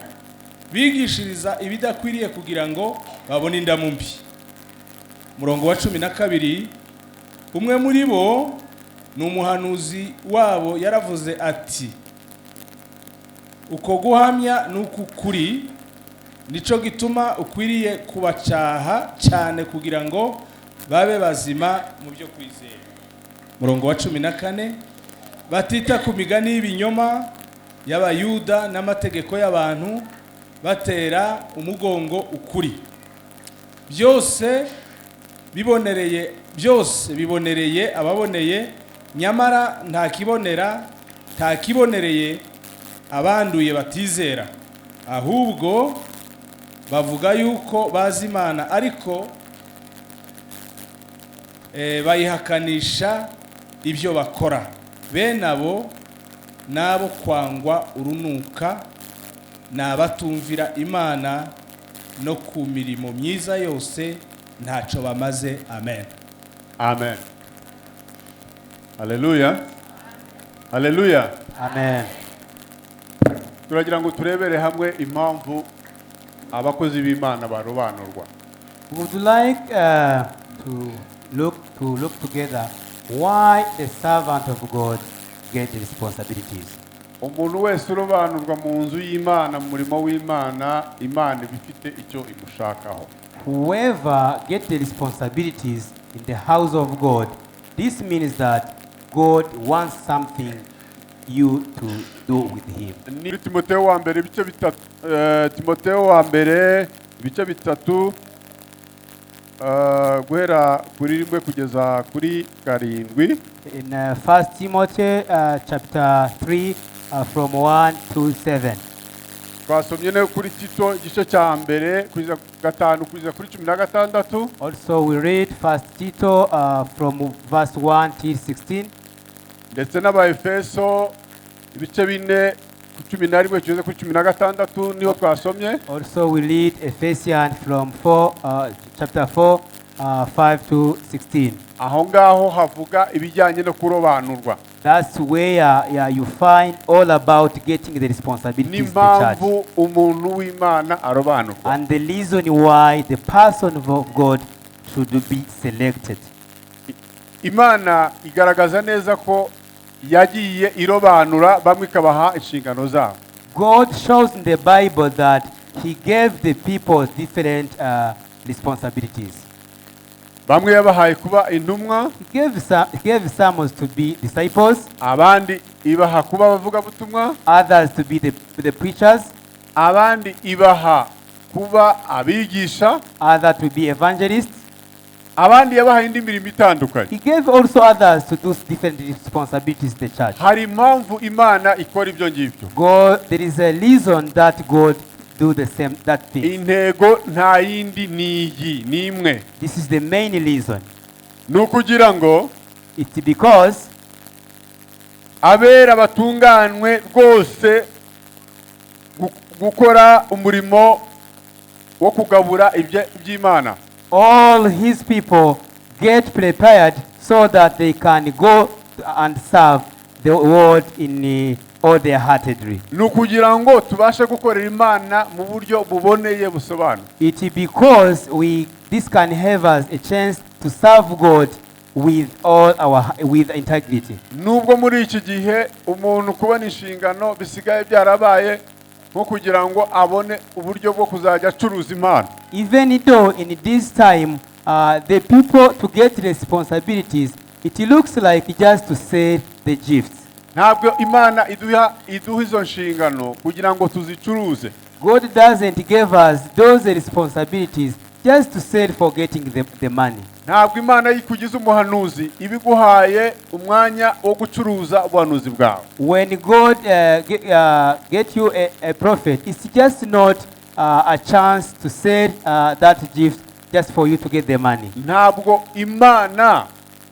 bigishiriza ibidakwiriye kugira ngo babone indamu mbi. Umurongo wa 12, umwe muri bo ni umuhanuzi wabo yaravuze ati: "Uko guhamya ni uk'ukuri, nico gituma ukwiriye kubacaha cyane kugira ngo babe bazima mu byo kwizera." Umurongo wa 14, batita ku migani y'ibinyoma y'Abayuda n'amategeko y'abantu, batera umugongo ukuri. Byose bibonereye, byose bibonereye ababoneye, nyamara nta kibonereye abanduye batizera, ahubwo bavuga yuko bazi Imana, ariko bayihakanisha ibyo bakora. Bene abo n'abo kwangwa urunuka, ni abatumvira Imana, no ku mirimo myiza yose ntacyo bamaze. Amen. Amen, haleluya, haleluya. Amen. Turagira ngo turebere hamwe impamvu abakozi b'Imana barobanurwa. We would like to look together why the servant of God get the responsibilities. Umuntu wese urobanurwa mu nzu y'Imana, mu murimo w'Imana, Imana iba ifite icyo imushakaho. Whoever get the responsibilities in the house of God, this means that God wants something you to do with him. Ni Timoteyo wa mbere ibice 3, Timoteyo wa mbere ibice 3, guhera kuri 1 kugeza kuri 7. In 1 Timothy chapter 3, from 1 to 7. Twasomye no kuri Tito igice cya mbere kugeza 5 kugeza kuri 16. Also, we read 1 Tito from verse 1 till 16. Ndetse n'Abaefeso ibice 4 ku 11 kugeza kuri 16 niho twasomye. Also, we read Ephesians from 4, chapter 4, 5 to 16. Aho ngaho havuga ibijyanye no kurobanurwa That's where, yeah, you find all about getting the responsibilities of the church. N'impamvu umuntu w'Imana arobanurwa. And the reason why the person of God should be selected. Imana igaragaza neza ko yagiye irobanura bamwe ikabaha inshingano zabo. God shows in the Bible that He gave the people different responsibilities. Bamwe yabahaye kuba intumwa. He gave some to be disciples, Abandi ibaha kuba abavugabutumwa. Others to be the preachers, Abandi ibaha kuba abigisha. Others to be evangelists. Abandi yabahaye indi mirimo itandukanye. He gave also others to do different responsibilities in the church. Hari impamvu Imana ikora ibyo ngibyo. God, there is a reason that God do the same that thing. Intego nta yindi, ni iyi, ni imwe. This is the main reason. Ni ukugira ngo It's because abera batunganwe rwose gukora umurimo wo kugabura iby'Imana. All his people get prepared so that they can go and serve the world in all their heartedly. Ni ukugira ngo tubashe gukorera Imana mu buryo buboneye busobanutse. It is because we this can have us a chance to serve God with all our with integrity. Nubwo muri iki gihe umuntu kubona inshingano bisigaye byarabaye nko kugira ngo abone uburyo bwo kuzajya acuruza impano. Even though in this time the people to get responsibilities, it looks like just to sell the gifts. Ntabwo Imana iduha izo nshingano kugira ngo tuzicuruze. God doesn't give us those responsibilities just to sell for getting the money. Ntabwo Imana ikugize umuhanuzi iba iguhaye umwanya wo gucuruza ubuhanuzi bwawe. When God get you a prophet, it's just not a chance to sell that gift just for you to get the money. Ntabwo Imana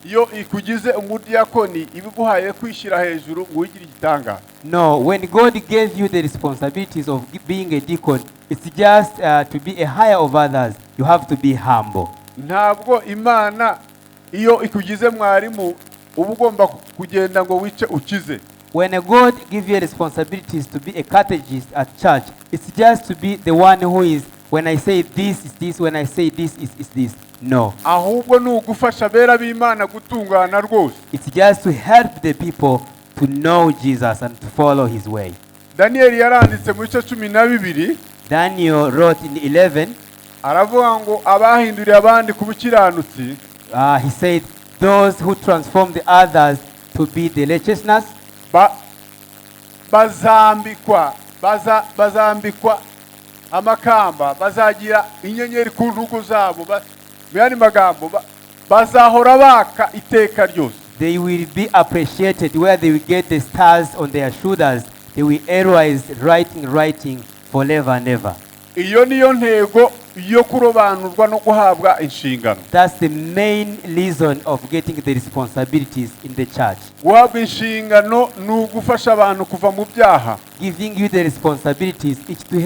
iyo ikugize umudiyakoni iba iguhaye kwishyira hejuru ngo wigire igitangaza. No, when God gave you the responsibilities of being a deacon, it's just to be a higher of others. You have to be humble. Ntabwo Imana iyo ikugize mwarimu uba ugomba kugenda ngo wice ukize. When God gives you responsibilities to be a catechist at church, it's just to be the one who is, when I say this is this, when I say this is this. No. Ahubwo ni ugufasha abera b'Imana gutungana rwose. It's just to help the people to know Jesus and to follow his way. Daniyeli yaranditse mu bice 12. Daniel wrote in 11. Aravuga ngo abahinduriye abandi ku bukiranutsi. He said those who transform the others to be the righteousness. Bazambikwa amakamba, bazagira inyenyeri ku ntugu zabo, mu yandi magambo bazahora baka iteka ryose. They will be appreciated where they will get the stars on their shoulders. They will always writing forever and ever. Iyo niyo ntego yo kurobanurwa no guhabwa inshingano. That's the main reason of getting the responsibilities in the church. Guhabwa inshingano ni ugufasha abantu kuva mu byaha. Giving you the responsibilities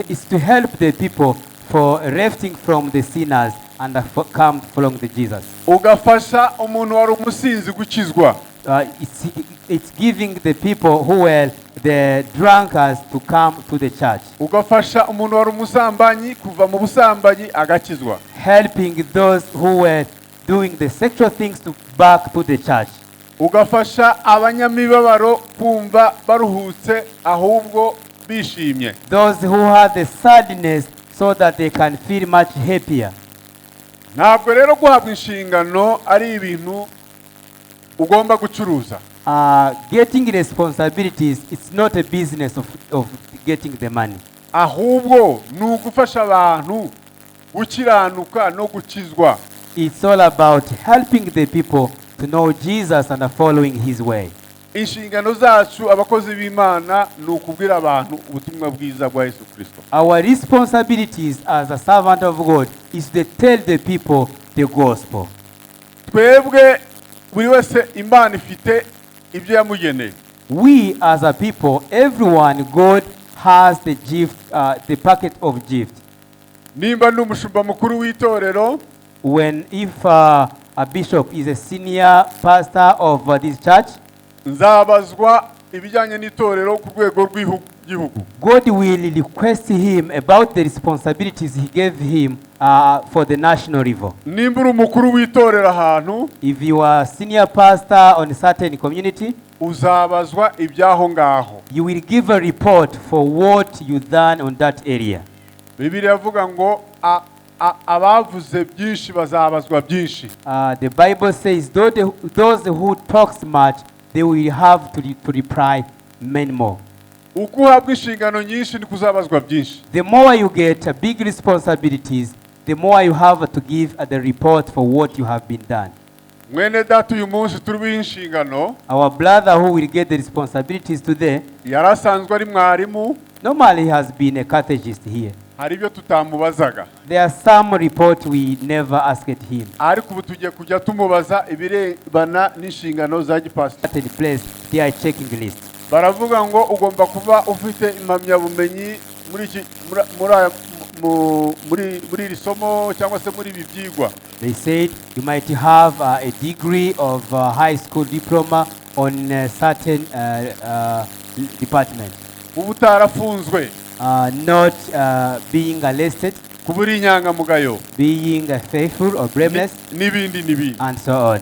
is to help the people for lifting from the sinners and come from the Jesus. Ugafasha umuntu wari umusinzi gukizwa. It's giving the people who were the drunkards to come to the church. Ugafasha umuntu wari umusambanyi kuva mu busambanyi agakizwa. Helping those who were doing the sexual things to back to the church. Ugafasha abanyamibabaro kumva baruhutse ahubwo bishimye. Those who have the sadness so that they can feel much happier. Ntabwo rero guhabwa inshingano ari ibintu ugomba gucuruza. Getting responsibilities, it's not a business of getting the money. Ahubwo ni ugufasha abantu gukiranuka no gukizwa. It's all about helping the people to know Jesus and following his way. Inshingano zacu abakozi b'Imana ni ukubwira abantu ubutumwa bwiza bwa Yesu Kristo. Our responsibilities as a servant of God is to tell the people the gospel. Twebwe buri wese Imana ifite ibyo yamugeneye. We as a people, everyone, God has the gift, the packet of gift. Nimba ndi umushumba mukuru w'itorero, when if a bishop is a senior pastor of this church, nzabazwa ibijyanye n'itorero ku rwego rw'igihugu. God will request him about the responsibilities he gave him for the national level. Nimba uri umukuru w'itorero ahantu, if you are senior pastor on a certain community, uzabazwa ibyaho ngaho. You will give a report for what you done on that area. Bibiliya ivuga ngo abavuze byinshi bazabazwa byinshi. The Bible says those who talks much, they will have to reply many more. Uko uhabwa inshingano nyinshi ni kuzabazwa byinshi. The more you get big responsibilities, the more you have to give the report for what you have been done. Mwene data uyu munsi turi inshingano. Our brother who will get the responsibilities today, yarasanzwe ari mwarimu. Normally he has been a catechist here. Hari ibyo tutamubazaga. There are some report we never asked him. Ariko ubu tugiye kujya tumubaza ibirebana n'inshingano za gipasiteri. Certain place they are checking list. Baravuga ngo ugomba kuba ufite impamyabumenyi muri iki muri iri somo cyangwa se muri ibi byigwa. They said you might have a degree of high school diploma on a certain department. Kuba utarafunzwe, Not being arrested, kuba uri inyangamugayo, being faithful or blameless, n'ibindi n'ibindi. And so on.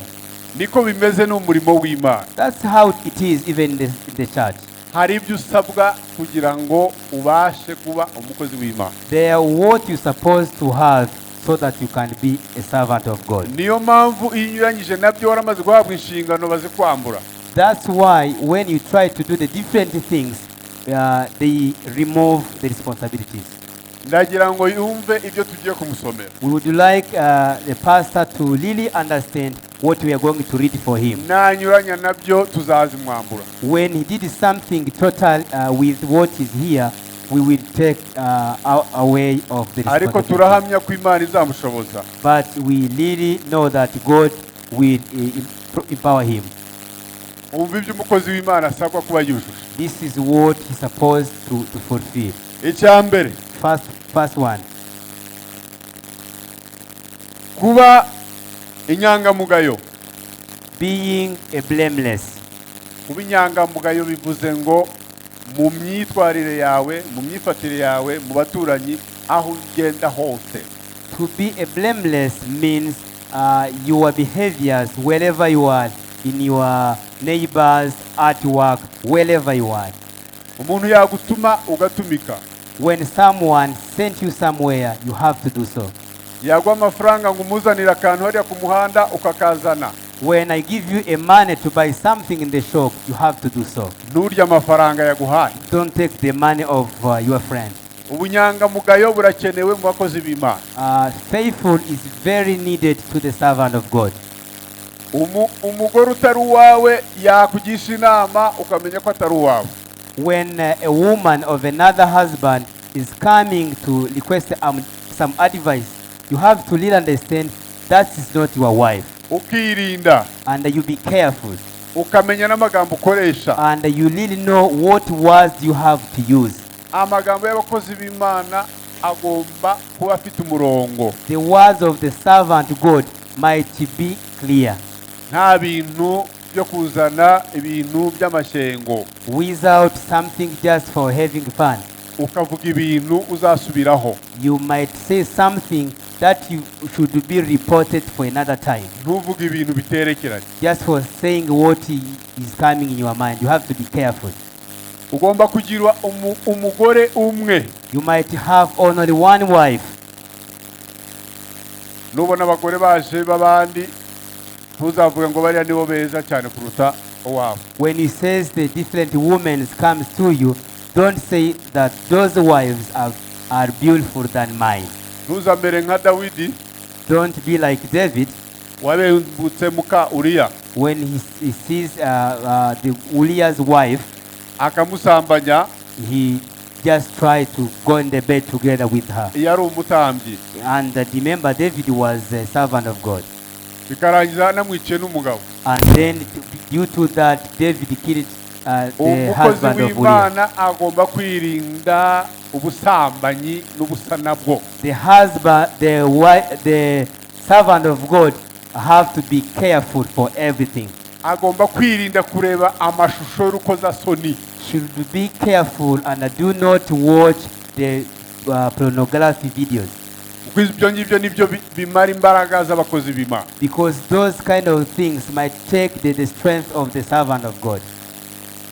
Niko bimeze n'umurimo w'Imana. That's how it is even in the church. Hari ibyo usabwa kugira ngo ubashe kuba umukozi w'Imana. They are what you're supposed to have so that you can be a servant of God. Niyo mpamvu iyo unyuranyije nabyo waramaze guhabwa inshingano bazikwambura. That's why when you try to do the different things, they remove the responsibilities. Ndagira ngo yumve ibyo tugiye kumusomera. We would like the pastor to really understand what we are going to read for him. Nanyuranya nabyo tuzazimwambura. When he did something total with what is here, we will take away of the Ariko responsibility. turahamya ko Imana izamushoboza. But we really know that God will empower him. Umva ibyo umukozi w'Imana asabwa kuba yujuje. This is what he's supposed to fulfill. Icya mbere, First one, kuba inyangamugayo. Being a blameless. Kuba inyangamugayo bivuze ngo mu myitwarire yawe, mu myifatire yawe, mu baturanyi, aho ugenda hose. To be a blameless means your behaviors wherever you are, in your neighbors, at work, wherever you are. Umuntu yagutuma ugatumika. When someone sent you somewhere, you have to do so. Yaguha amafaranga ngo umuzanire akantu hariya ku muhanda ukakazana. When I give you a money to buy something in the shop, you have to do so. Nturye amafaranga yaguhaye. Don't take the money of your friend. Ubunyangamugayo burakenewe mu bakozi b'Imana. Faithful is very needed to the servant of God. Umugore utari uwawe yakugisha inama ukamenya ko atari uwawe. When a woman of another husband is coming to request some advice, you have to really understand that is not your wife. Ukirinda. And you be careful. Ukamenya n'amagambo ukoresha. And you really know what words you have to use. Amagambo y'abakozi b'Imana agomba kuba afite umurongo. The words of the servant God might be clear. Nta bintu byo kuzana ibintu by'amashyengo. Without something just for having fun. Ukavuga ibintu uzasubiraho. You might say something that you should be reported for another time. Ntuvuge ibintu biterekeranye. Just for saying what is coming in your mind, you have to be careful. Ugomba kugira umugore umwe. You might have only one wife. Nubona abagore baje b'abandi ntuzavuge ngo bariya nibo beza cyane kuruta uwabo. When he says the different women comes to you, don't say that those wives are beautiful than mine. Ntuzamere nka Dawidi Don't be like David wabengutse muka Uriya when he sees the Uriah's wife, akamusambanya. He just tried to go in the bed together with her. Yari umutambyi. And remember, David was a servant of God. Bikarangiza anamwiciye n'umugabo. And then, due to that, David killed the Umukozi husband of Uriah. w'Imana agomba kwirinda ubusambanyi n'ubusa nabwo. The husband, the wife, the servant of God have to be careful for everything. Agomba kwirinda kureba amashusho y'urukozasoni. Should be careful and do not watch the pornography videos Kuko ibyo ngibyo nibyo bimara imbaraga z'abakozi b'Imana. Because those kind of things might take the strength of the servant of God.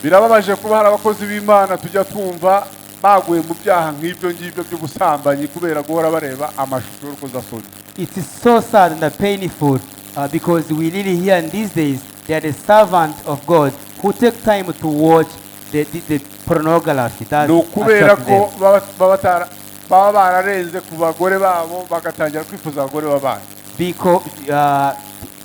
Birababaje kuba hari abakozi b'Imana tujya twumva baguye mu byaha nk'ibyo ngibyo by'ubusambanyi kubera guhora bareba amashusho y'urukozasoni. It is so sad and painful because we really hear in these days they are the servants of God who take time to watch the pornography. That Ni ukubera attract ko them. baba bararenze ku bagore babo bagatangira kwifuza abagore b'abandi. Because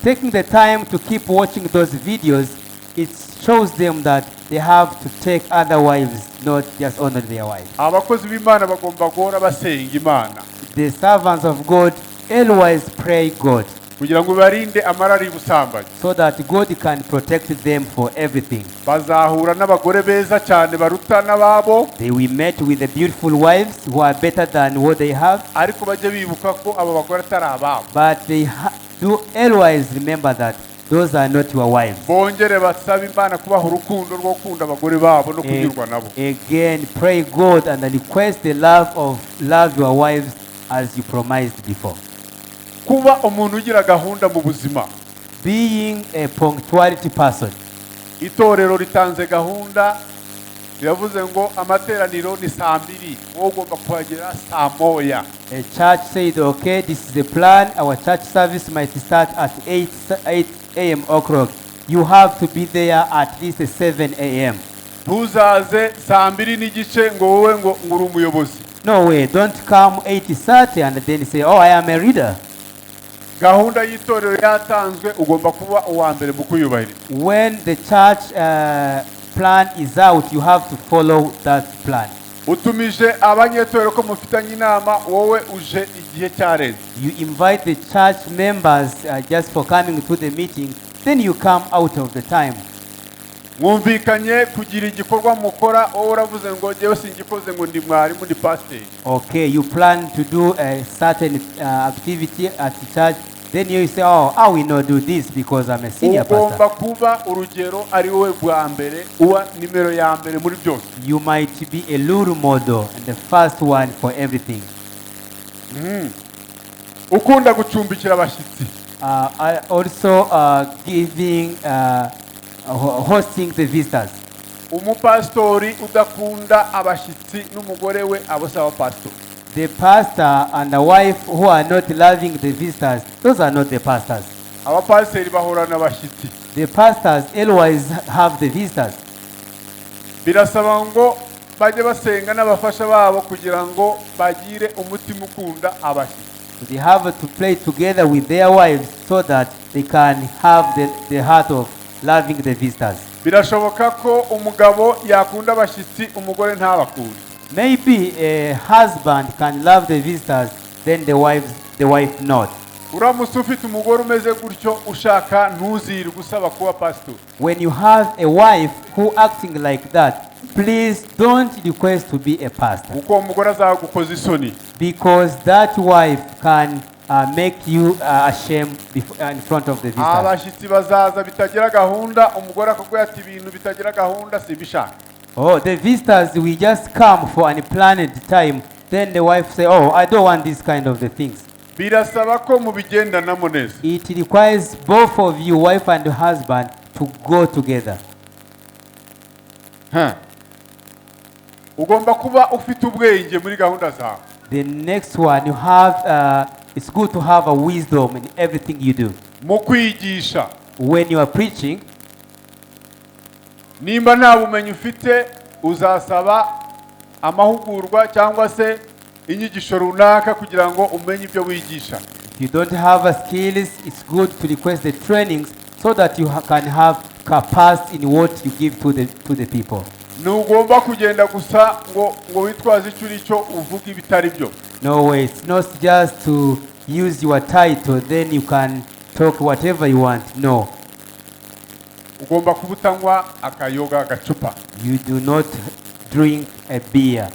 taking the time to keep watching those videos, it shows them that they have to take other wives, not just only their wife. Abakozi b'Imana bagomba guhora basenga Imana The servants of God always pray God kugira ngo barinde amarari y'ubusambanyi. So that God can protect them for everything. Bazahura n'abagore beza cyane baruta n'ababo. They will meet with the beautiful wives who are better than what they have, Ariko bajye bibuka ko abo bagore atari ababo. But they do always remember that Those are not your wives. Bongere basabe Imana kubaha urukundo rwo gukunda abagore babo no kunyurwa nabo. Again, pray God and request the love of love your wives as you promised before. Kuba umuntu ugira gahunda mu buzima. Being a punctuality person. Itorero ritanze gahunda, riravuze ngo amateraniro ni saa 2, wowe ugomba kuhagera saa 1. A church said, "Okay, this is the plan. Our church service might start at 8 a.m. o'clock. You have to be there at least 7 a.m." Ntuzaze saa 2 n'igice ngo wowe ngo uri umuyobozi. No way. Don't come 8:30 and then say, "Oh, I am a leader." Gahunda y'itorero yatanzwe, ugomba kuba uwa mbere mu kuyubahiriza. When the church plan is out, you have to follow that plan. Utumije abanyetorero ko mufitanye inama, wowe uje igihe cyarenze. You invite the church members just for coming to the meeting, then you come out of the time. Mwumvikanye kugira igikorwa mukora, wowe uravuze ngo njyewe singikoze, ngo ndi mwarimu, ndi pasiteri. Okay, you plan to do a certain activity at the church, then you say, "Oh, I will not do this because I'm a senior Ugomba pastor." kuba urugero, ari wowe bwa mbere, uba nimero ya mbere muri byose. You might be a role model and the first one for everything. Ukunda gucumbikira abashyitsi. Also hosting the visitors. Umupasitori udakunda abashyitsi n'umugore we, abo si abapasitori. The pastor and the wife who are not loving the visitors, those are not the pastors. Abapasiteri bahorana abashyitsi. The pastors always have the visitors. Birasaba ngo bajye basenga n'abafasha babo kugira ngo bagire umutima ukunda abashyitsi. They have to play together with their wives so that they can have the heart of loving the visitors. Birashoboka ko umugabo yakunda abashyitsi, umugore ntabakunde. Maybe a husband can love the visitors, then the wife not. Uramutse ufite umugore umeze gutyo, ushaka ntuzirwe usaba kuba pasitori. When you have a wife who acting like that, please don't request to be a pastor. Kuko uwo mugore azagukoza isoni. Because that wife can make you ashamed in front of the visitors. Abashyitsi bazaza bitagira gahunda, umugore akakubwira ati ibintu bitagira gahunda simbishaka. Oh, the visitors will just come for an unplanned time. Then the wife say, "Oh, I don't want this kind of the things." Birasaba ko mubigendanamo neza. It requires both of you, wife and husband, to go together. Ha. Ugomba kuba ufite ubwenge muri gahunda zawe. The next one, you have. It's good to have a wisdom in everything you do. Mu kwigisha. When you are preaching, Nimba nta bumenyi ufite, uzasaba amahugurwa cyangwa se inyigisho runaka kugira ngo umenye ibyo wigisha. If you don't have a skills, it's good to request the trainings so that you can have capacity in what you give to the people. Ntugomba kugenda gusa ngo witwaze icyo uri cyo, uvuge ibitari byo. No way. It's not just to use your title, then you can talk whatever you want. No. Ugomba kuba utanywa akayoga, agacupa. You do not drink a beer.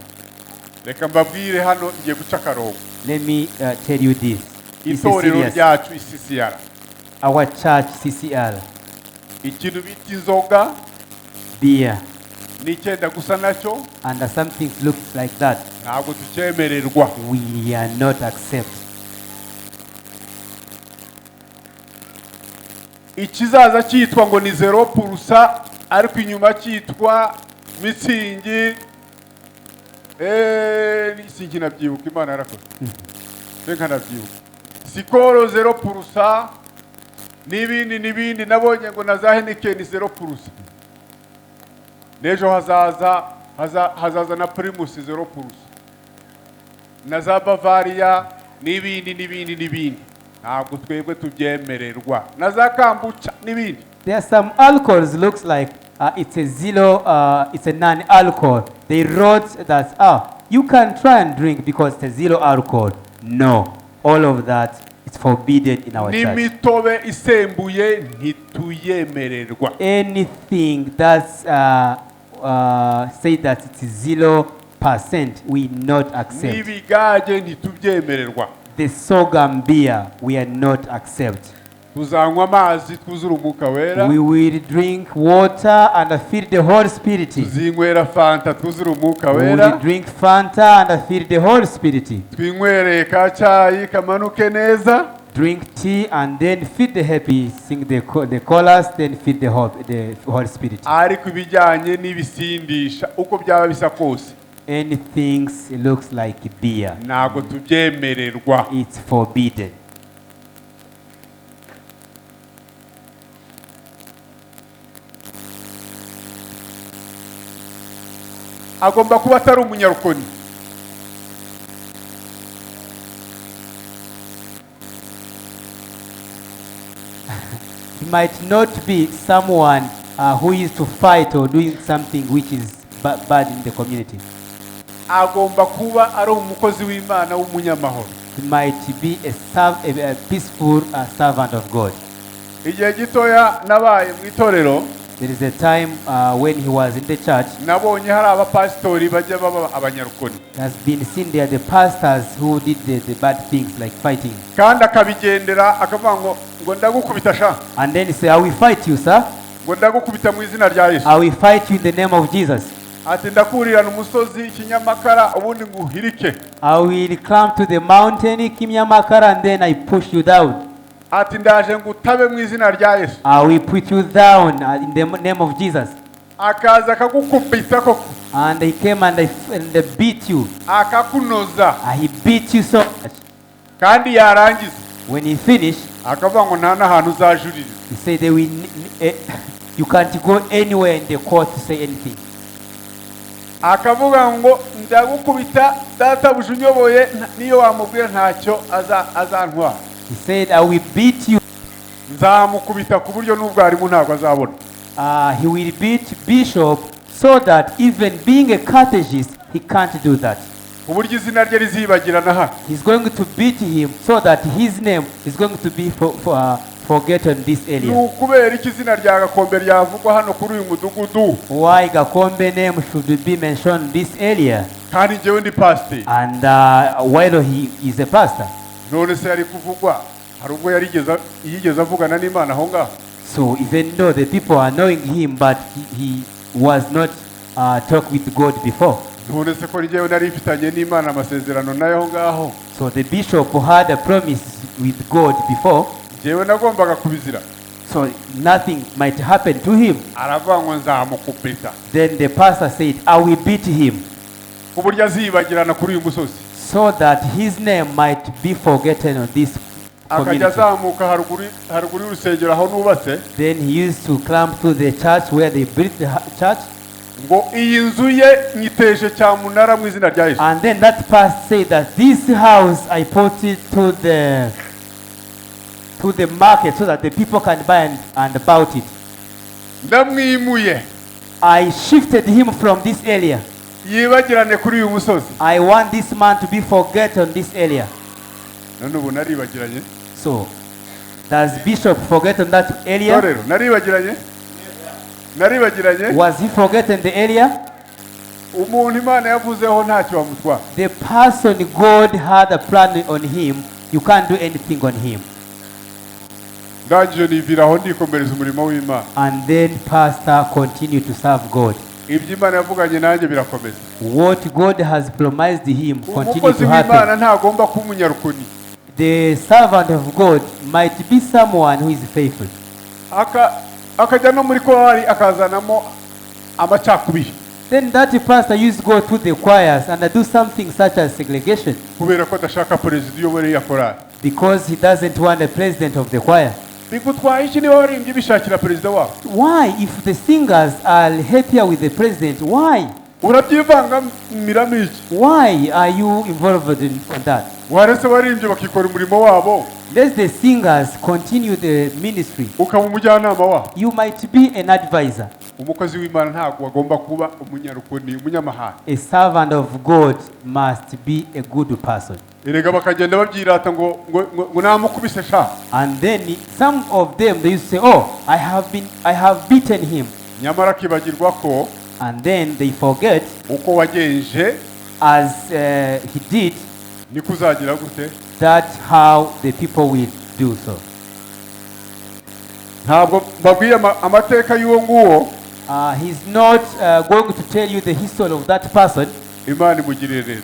Reka mbabwire hano, ngiye guca akarongo. Let me tell you this. It's a Itorero serious. ryacu iCCR, Our church, CCR, ikintu bita inzoga beer, n'icyenda gusa nacyo, and something looks like that, ntabwo tucyemererwa. We are not accept. Ikizaza cyitwa ngo ni 0%, ariko inyuma cyitwa Mützig, sinkinabyibuka, Imana yarakoze, reka nabyibuka, Skol 0% n'ibindi n'ibindi. Nabonye ngo na za Heineken 0%, n'ejo hazaza hazaza na Primus 0% na za Bavaria n'ibindi n'ibindi n'ibindi. Ntabwo twebwe tubyemererwa, na za kombucha n'ibindi. There are some alcohols looks like it's a zero, it's a non-alcohol. They wrote that, ah, you can try and drink because it's a zero alcohol. No, all of that is forbidden in our church. N'imitobe isembuye ntituyemererwa. Anything that's say that it's 0%, we not accept. N'ibigage ntitubyemererwa. The sorghum beer, we are not accept. Tuzanywa amazi twuzure umwuka wera. We will drink water and feel the Holy Spirit. Tuzinywera fanta twuzure umwuka We wera. will drink Fanta and feel the Holy Spirit. Twinywereye ka cyayi kamanuke neza. Drink tea and then feel the happy, sing the chorus, then feel the Holy Spirit. Ariko ibijyanye n'ibisindisha uko byaba bisa kose, Anything looks like beer, ntabwo tubyemererwa. It's forbidden. Agomba kuba atari umunyarukoni. He might not be someone who is to fight or doing something which is bad in the community. Agomba kuba ari umukozi w'Imana w'umunyamahoro. He might be a peaceful servant of God. Igihe gitoya nabaye mu itorero, There is a time when he was in the church. nabonye hari abapasitori bajya baba abanyarukoni. It has been seen there the pastors who did the bad things like fighting. Kandi akabigendera akavuga ngo ndagukubita sha. And then he say, I will fight you, sir. Ngo ndagukubita mu izina rya Yesu. I will fight you in the name of Jesus. Ati ndakurirana umusozi Kinyamakara ubundi nguhirike. I will climb to the mountain Kinyamakara and then I push you down. Ati ndaje ngutabe mu izina rya Yesu. I will put you down in the name of Jesus. Akaza akagukubita koko. And he came and they beat you. Akakunoza. He beat you so much. Kandi yarangiza. When he finished, akavuga ngo nta n'ahantu uzajurira. He said they will, you can't go anywhere in the court to say anything. Akavuga ngo ndagukubita databuja unyoboye niyo wamubwira ntacyo azantwara. He said, I will beat you. Nzamukubita ku buryo n'ubwarimu ntabwo azabona. He will beat bishop so that even being a catechist, he can't do that. Ku buryo izina rye rizibagirana hano. He's going to beat him so that his name is going to be forgotten this area. Ni ukubera iki izina rya Gakombe ryavugwa hano kuri uyu mudugudu? Why Gakombe name should be mentioned this area? Kandi njyewe ndi pastor. And while he is a pastor. None se yari kuvugwa hari ubwo yigeze avugana n'Imana aho ngaho? So even though the people are knowing him, but he was not talk with God before. None se ko njyewe nari mfitanye n'Imana amasezerano nayo aho ngaho? So the bishop had a promise with God before. Njyewe nagombaga kubizira. So nothing might happen to him. Aravuga ngo nzamukubita. Then the pastor said, I will beat him. Ku buryo azibagirana kuri uyu musozi. So that his name might be forgotten on this community. Akajya azamuka haruguru y'urusengero aho nubatse. Then he used to climb to the church where they built the church. Ngo iyi nzu ye nyiteje cyamunara mu izina rya Yesu. And then that pastor said that this house I put it to the market so that the people can buy and about it. Ndamwimuye. I shifted him from this area. Yibagirane kuri uyu musozi. I want this man to be forgotten this area. None ubu naribagiranye. So, does Bishop forget on that area? Torero, naribagiranye? Naribagiranye? Was he forgotten the area? Umuntu Imana yavuzeho ntacyo bamutwara. The person God had a plan on him, you can't do anything on him. Ndangije niviraho ndikomereza umurimo w'Imana. And then pastor continued to serve God. Ibyo Imana yavuganye nanjye birakomeza. What God has promised him continue Umukozi to happen. w'Imana ntagomba kuba umunyarukoni. The servant of God might be someone who is faithful. Akajya no muri korali akazanamo amacakubiri. Then that pastor used to go to the choirs and do something such as segregation. Kubera ko adashaka perezida uyobora iya korali. Because he doesn't want the president of the choir. Bigutwaye iki niba waririmbye bishakira perezida wabo? Why, if the singers are happier with the president, why? Urabyivangamiramo iki? Why are you involved on that? Waretse waririmbye bakikora umurimo wabo. Let the singers continue the ministry. Ukaba umujyanama wabo. You might be an advisor. Umukozi w'Imana ntabwo agomba kuba umunyarukoni, umunyamahanga. A servant of God must be a good person. Erega bakagenda babyirata ngo ngo namukubise sha. And then some of them they used to say, oh, I have beaten him. Nyamara akibagirwa ko. And then they forget. Uko wagenje. As he did. Niko uzagira gute? That's how the people will do so. Ntabwo mbabwiye amateka y'uwo nguwo. He's not going to tell you the history of that person, Imana imugirire neza.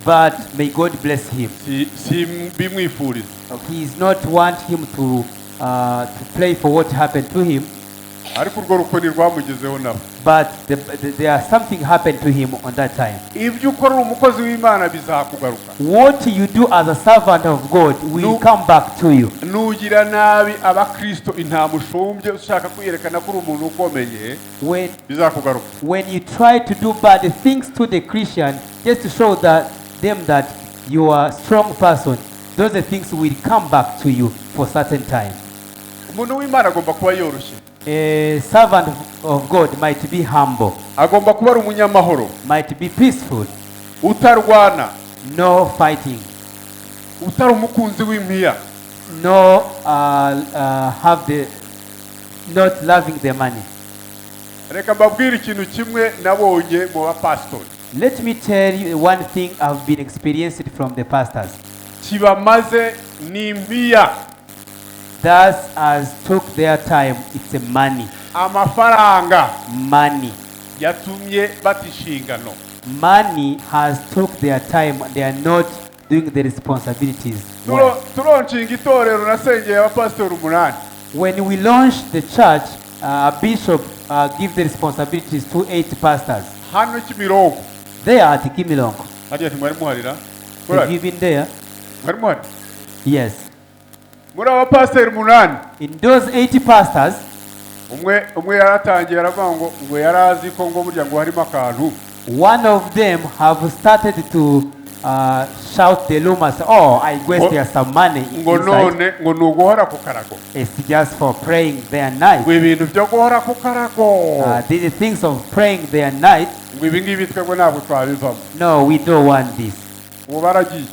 But may God bless him. Simbimwifuriza. He is not want him to play for what happened to him, Ariko urwo rukoni rwamugezeho nawe. But there are something happened to him on that time. Ibyo ukorera umukozi w'Imana bizakugaruka. What you do as a servant of God will No. come back to you. Nugira nabi abakristo intama ushumbye ushaka kwiyerekana ko uri umuntu ukomeye, When bizakugaruka. When you try to do bad things to the Christian just to show that them that you are a strong person, those things will come back to you for certain time. Umuntu w'Imana agomba kuba yoroshye. A servant of God might be humble, Agomba kuba ari umunyamahoro, might be peaceful, utarwana, no fighting, utari umukunzi w'impiya. No have the not loving the money. Reka mbabwire ikintu kimwe nabonye mu bapasitori. Let me tell you one thing I've been experienced from the pastors. Kibamaze ni impiya. That has took their time. It's a money. Amafaranga Money. yatumye bata inshingano. Money has took their time. They are not doing the responsibilities well. Tulaunchinga itorero nasengeye abapasitori umunani. When we launched the church, a bishop give the responsibilities to eight pastors. Hano Kimironko. They are at Kimironko. Hariya ntimwari muharira? Have you been there? Mwari muhari? Yes. Muri abapasiteri umunani, In those 80 pastors, umwe umwe yaratangiye aravuga ngo yari azi ko ngo burya ngo harimo akantu. One of them have started to shout the rumors. "Oh, I guess there's some money Ngo inside." none ngo ni uguhora ku karago. It's just for praying day and night. Ngo ibintu byo guhora ku karago, These things of praying day and night, ngo ibi ngibi twebwe ntabwo twabivamo. No, we don't want this. Ubu baragiye.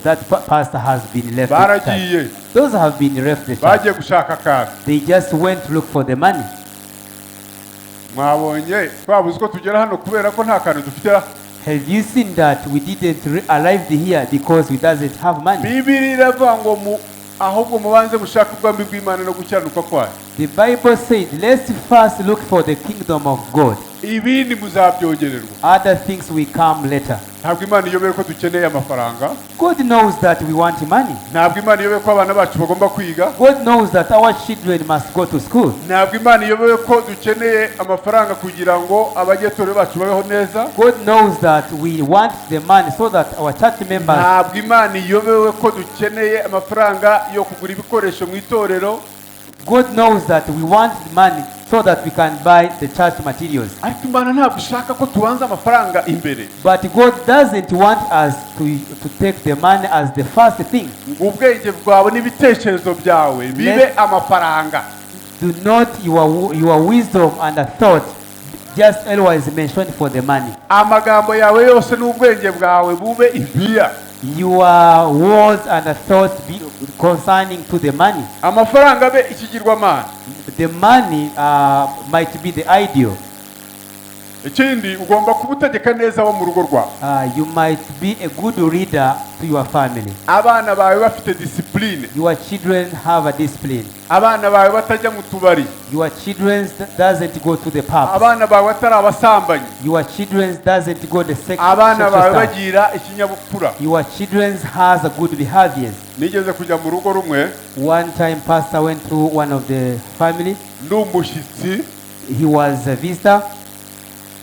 That pastor has been left the church. Baragiye. Those have been left the church. Bagiye gushaka akantu. They just went to look for the money. Mwabonye twabuze uko tugera hano kubera ko nta kantu dufite? Have you seen that we didn't arrive here because we doesn't have money? Bibiri iravuga ngo mu ahubwo mubanze mushake ubwami bw'Imana no gukiranuka kwayo. The Bible said, "Let's first look for the kingdom of God." Ibindi muzabyongererwa. Other things will come later. Ntabwo Imana iyobeye ko dukeneye amafaranga. God knows that we want money. Ntabwo Imana iyobeye ko abana bacu bagomba kwiga. God knows that our children must go to school. Ntabwo Imana iyobeye ko dukeneye amafaranga kugira ngo abanyetorero bacu babeho neza. God knows that we want the money so that our church members. Ntabwo Imana iyobewe ko dukeneye amafaranga yo kugura ibikoresho mu itorero. God knows that we want money so that we can buy the church materials. Ariko Imana ntabwo ishaka ko tubanza amafaranga imbere. But God doesn't want us to take the money as the first thing. Ngo ubwenge bwawe n'ibitekerezo byawe bibe amafaranga. Do not your wisdom and the thought just always mention for the money. Amagambo yawe yose n'ubwenge bwawe bube impiya. Your words and the thoughts be concerning to the money. Amafaranga abe ikigirwamana. The money might be the ideal. Ikindi ugomba kuba utegeka neza abo mu rugo rwawe. You might be a good leader to your family. Abana bawe bafite discipline. Your children have a discipline. Abana bawe batajya mu tubari. Your children doesn't go to the pubs. Abana bawe batari abasambanyi. Your children doesn't go the Abana sexual bawe stuff. bagira ikinyabupfura. Your children has a good behaviors. Nigeze kujya mu rugo rumwe. One time, pastor went to one of the family. Ndi umushyitsi. He was a visitor.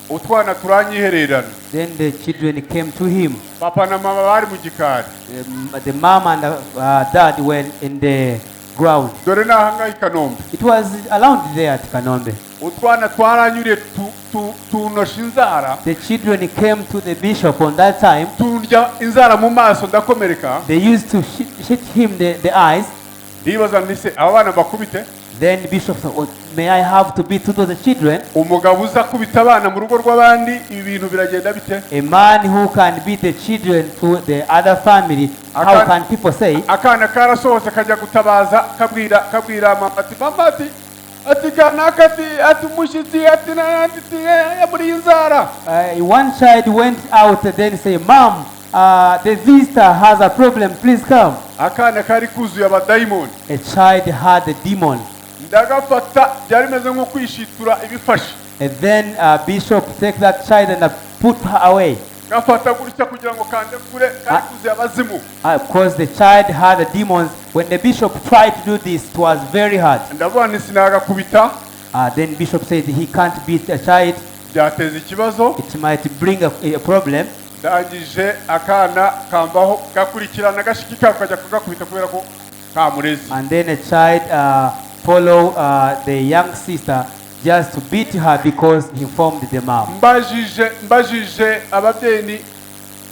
Utwana turanyihererana. Then the children came to him. Papa na mama bari mu gikari. The mom and the dad were in the ground. Dore ni ahangaha i Kanombe. It was around there at Kanombe. Utwana twaranyuriye tunosha inzara. The children came to the bishop on that time. Tundya inzara mu maso ndakomereka. They used to hit him the eyes. Ndibaza nti se aba bana bakubite? Then bishop said, "Oh, may I have to beat to the children?" Umugabo uza akubita abana mu rugo rw'abandi ibi bintu biragenda bite? A man who can beat the children to the other family, how can people say? Akana karasohotse kajya gutabaza kabwira mama ati mama ati kanaka ati umushyitsi ati n'ayandi ati muri iyi nzara. One child went out and then say, "Mom, the visitor has a problem, please come." Akana kari kuzuye abadayimoni. A child had a demon. Ndagafata, byari bimeze nko kwishitura ibifashe. And then Bishop take that child and put her away. Gafata gutya kugira ngo kande kure, kari kuzuye abazimu. Because the child had the demons. When the bishop tried to do this, it was very hard. Ndavuga nti sinagakubita. Then bishop said he can't beat a child. Byateza ikibazo. It might bring a problem. Ndangije akana kamvaho, gakurikirana gashiki kako, kajya kugakubita kubera ko kamureze. And then a child follow the young sister just to beat her because he informed the mom. Mbajije ababyeyi ni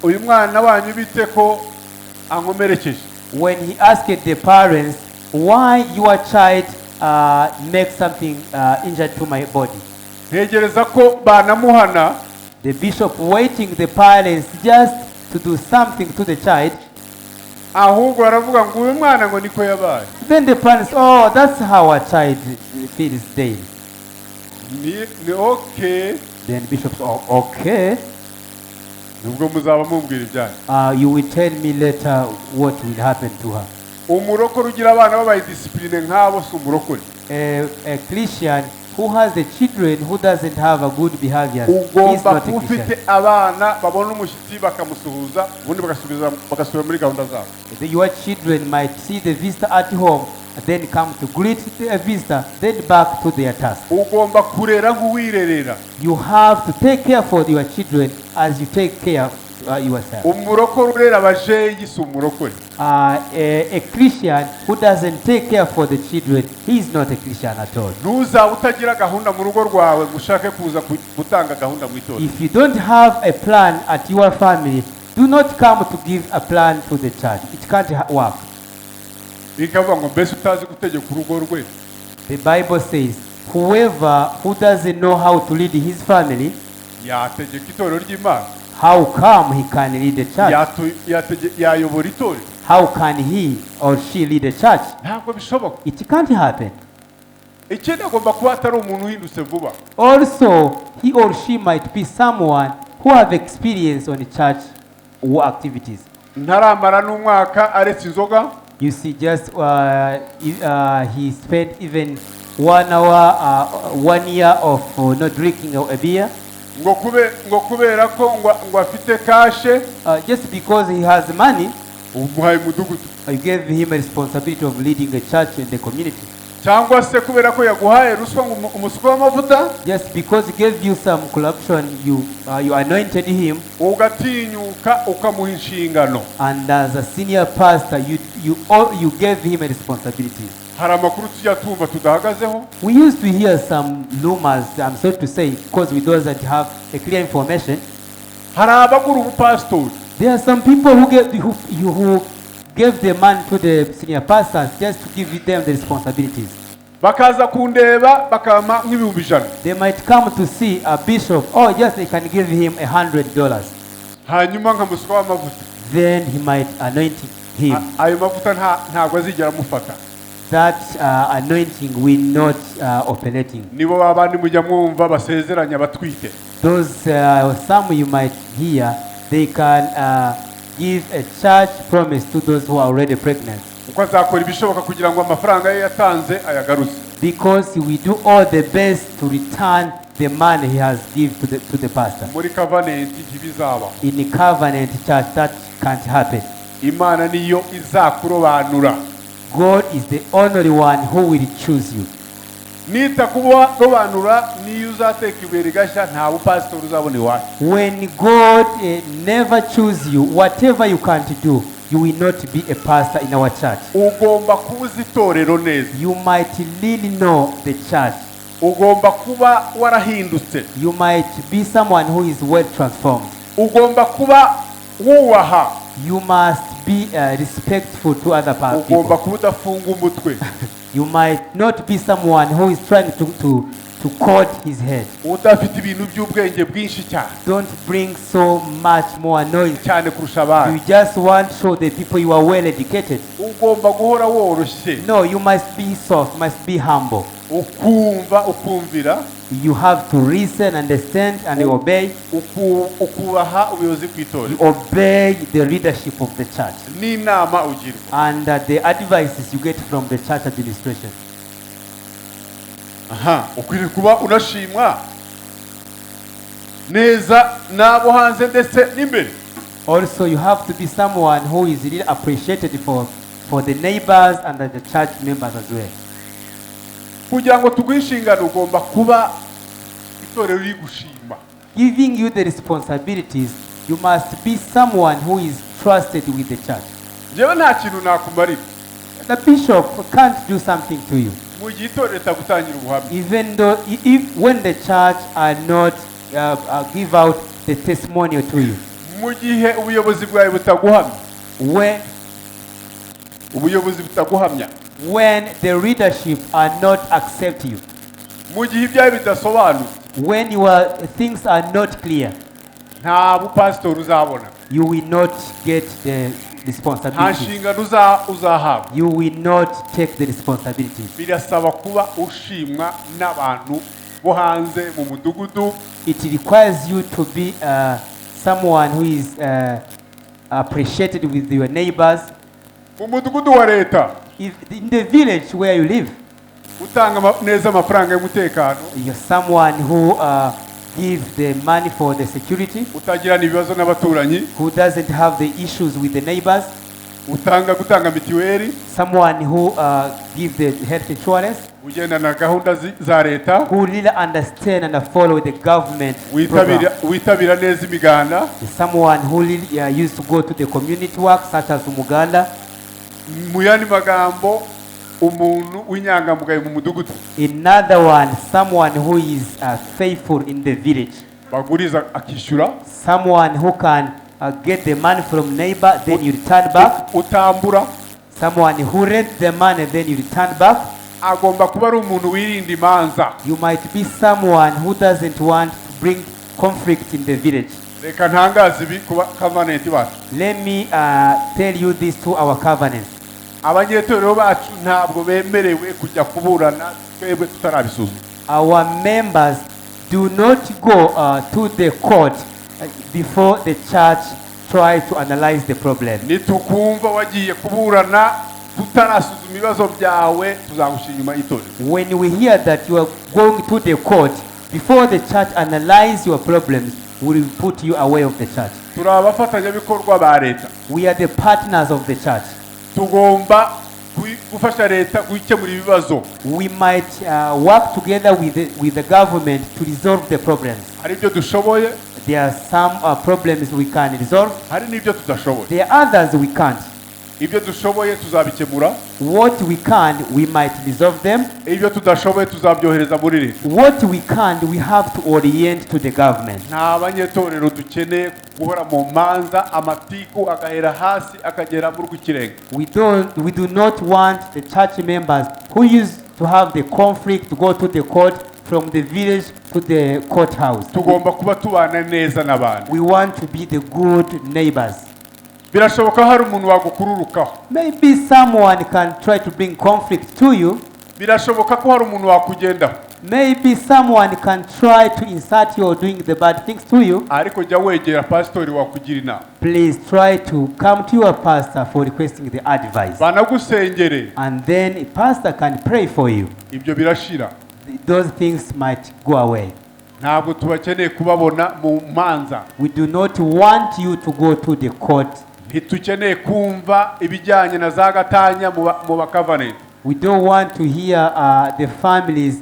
uyu mwana wanyu bite ko ankomerekeje? When he asked the parents, why your child make something injured to my body? Ntegereza ko banamuhana. The bishop waiting the parents just to do something to the child. Ahubwo baravuga ngo uyu mwana ngo niko yabaye. Then the parents, oh, that's how a child feels daily. Ni okay. Then bishop, oh, okay. Nubwo muzaba mumbwira ibyanyu. You will tell me later what will happen to her. Umurokore ugira abana babaye discipline nk'abo si umurokore. A Christian who has the children who doesn't have a good behavior is Ugomba not a kuba Christian. ufite abana babona umushyitsi bakamusuhuza, ubundi bagasubiza bagasubira muri gahunda zabo. Your children might see the visitor at home, then come to greet the visitor, then back to their task. Ugomba kurera nk'uwirerera. You have to take care for your children as you take care yourself. Umurokore urera abajeyi si umurokore. A Christian who doesn't take care for the children, he is not a Christian at all. Ntuzaba utagira gahunda mu rugo rwawe ngo ushake kuza gutanga gahunda mu itorero. If you don't have a plan at your family, do not come to give a plan to the church. It can't work. Bikavuga ngo mbese utazi gutegeka urugo rwe, The Bible says, whoever who doesn't know how to lead his family, yategeka itorero ry'Imana? How come he can lead the church? Yayobora itorero? How can he or she lead the church? Ntabwo bishoboka. It can't happen. Ikindi, agomba kuba atari umuntu uhindutse vuba. Also, he or she might be someone who have experience on church activities. Ntaramara n'umwaka aretse inzoga. You see, just he spent even 1 hour, 1 year of not drinking a beer, Ngo kubera ko ngo afite cash, just because he has money. Umuhaye umudugudu. I gave him a responsibility of leading a church in the community. Cyangwa se kubera ko yaguhaye ruswa ngo umusuke w'amavuta, Just because he gave you some corruption, you anointed him, ugatinyuka ukamuha inshingano. And as a senior pastor, you gave him a responsibility. Hari amakuru tujya tumva tudahagazeho. We used to hear some rumors, I'm sorry to say, because we doesn't have a clear information. Hari abagura ubupasitori. There are some people who gave the money to the senior pastors just to give them the responsibilities. Bakaza kundeba bakampa nk'ibihumbi 100. They might come to see a bishop, oh yes, they can give him $100. Hanyuma nkamusukaho amavuta. Then he might anoint him. Ayo mavuta ntabwo azigera amufata. That anointing will not operating. Nibo babandi mujya mwumva basezeranya abatwite. Those some you might hear, they can give a church promise to those who are already pregnant. Kuko azakora ibishoboka kugira ngo amafaranga ye yatanze ayagaruze. Because we do all the best to return the money he has given to the pastor. Muri Covenant ntibizaba. In the Covenant Church, that can't happen. Imana niyo izakurobanura. God is the only one who will choose you. Nitakurobanura, niyo uzateka ibuye rigashya, nta bupasitori uzabona iwacu. When God never choose you, whatever you can't do, you will not be a pastor in our church. Ugomba kuba uzi itorero neza. You might really know the church. Ugomba kuba warahindutse. You might be someone who is well transformed. Ugomba kuba wubaha. You must be respectful to other Ugomba people. Kuba udafunga umutwe. You might not be someone who is trying to cut his head. Udafite ibintu by'ubwenge bwinshi cyane. Don't bring so much more noise. Cyane kurusha You abandi. just want to show the people you are well educated. Ugomba guhora woroshye. No, you must be soft, must be humble. Ukumva, ukumvira. You have to listen, understand, and obey. Ukubaha ubuyobozi bw'itorero. You obey the leadership of the church N'inama ugirwa. And the advices you get from the church administration. Aha, ukwiriye kuba unashimwa neza n'abo hanze ndetse n'imbere. Also, you have to be someone who is really appreciated for the neighbors and the church members as well. Kugira ngo tuguhe inshingano, ugomba kuba itorero riri gushima. Giving you the responsibilities, you must be someone who is trusted with the church. Njyewe nta kintu nakumarira The bishop can't do something to you, mu gihe itorero ritagutangira ubuhamya. Even though if when the church are not give out the testimonial to you, Mu gihe ubuyobozi bwawe butaguhamya, when ubuyobozi butaguhamya, when the leadership are not accept you, mu gihe ibyawe bidasobanutse, when your things are not clear, nta bupasitori uzabona, you will not get the nta responsibility. Nshingano uzahabwa. You will not take the responsibilities. Birasaba kuba ushimwa n'abantu bo hanze mu mudugudu. It requires you to be someone who is appreciated with your neighbors. Mu mudugudu wa leta, If in the village where you live, utanga neza amafaranga y'umutekano, you're someone who gives the money for the security, utagirana ibibazo n'abaturanyi, who doesn't have the issues with the neighbors, utanga gutanga mitiweli, someone who gives the health insurance, ugendana na gahunda za leta, who really understand and follow the government witabira program. Witabira neza imiganda. Someone who really used to go to the community work such as Umuganda. Mu yandi magambo, umuntu w'inyangamugayo mu mudugudu. Another one, someone who is faithful in the village. Baguriza akishyura, Someone who can get the money from neighbor, then you return back. Utambura. Someone who rent the money, then you return back. Agomba kuba ari umuntu wirinda imanza. You might be someone who doesn't want to bring conflict in the village. Reka ntangaze ibi ku covenant bacu. Let me tell you this to our covenant. Abanyetorero bacu ntabwo bemerewe kujya kuburana twebwe tutarabisuzuma. Our members do not go to the court before the church try to analyze the problem. Nitukumva wagiye kuburana tutarasuzuma ibibazo byawe, tuzagushyira inyuma y'itorero. When we hear that you are going to the court before the church analyze your problems, we will put you away of the church. Turi abafatanyabikorwa ba leta. We are the partners of the church. Tugomba gufasha leta gukemura ibibazo. We might work together with the government to resolve the problems. Hari ibyo dushoboye, There are some problems we can resolve. Hari n'ibyo tudashoboye. There are others we can't. Ibyo dushoboye tuzabikemura. What we can, we might resolve them. Ibyo tudashoboye tuzabyohereza muri leta. What we can't, we have to orient to the government. Nta banyetorero dukeneye guhora mu manza, amatiku agahera hasi akagera mu rw'ikirenga. We do not want the church members who used to have the conflict to go to the court from the village to the courthouse. Tugomba kuba tubana neza n'abantu. We want to be the good neighbors. Birashoboka hari umuntu wagukururukaho. Maybe someone can try to bring conflict to you. Birashoboka ko hari umuntu wakugendaho. Maybe someone can try to insert you or doing the bad things to you. Ariko jya wegera pasitori wakugira inama. Please try to come to your pastor for requesting the advice. Banagusengere. And then a pastor can pray for you. Ibyo birashira. Those things might go away. Ntabwo tubakeneye kubabona mu manza. We do not want you to go to the court. Ntitukeneye kumva ibijyanye na za gatanya mu ba covenant. We don't want to hear the families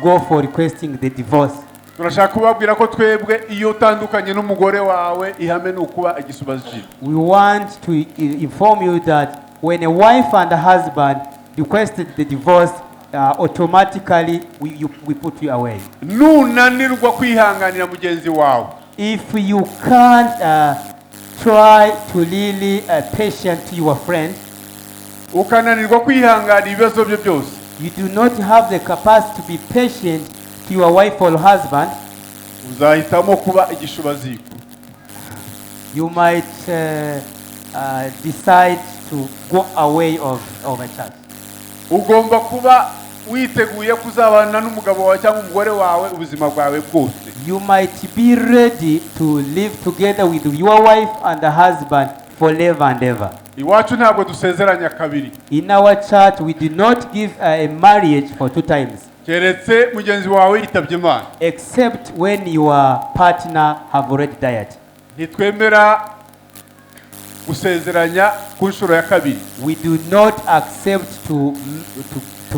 go for requesting the divorce. Turashaka kubabwira ko twebwe iyo utandukanye n'umugore wawe, ihame ni ukuba igisubaziro. We want to inform you that when a wife and a husband requested the divorce, automatically we put you away. Nunanirwa kwihanganira mugenzi wawe, If you can't try to really patient to your friend, ukananirwa kwihanganira ibibazo bye byose, you do not have the capacity to be patient to your wife or husband, uzahitamo kuba igishubaziko. You might decide to go away of a church. Ugomba kuba witeguye kuzabana n'umugabo wawe cyangwa umugore wawe ubuzima bwawe bwose. You might be ready to live together with your wife and the husband forever and ever. Iwacu ntabwo dusezeranya kabiri. In our church, we do not give a marriage for two times. Keretse mugenzi wawe yitabye Imana. Except when your partner have already died. Ntitwemera gusezeranya ku nshuro ya kabiri. We do not accept to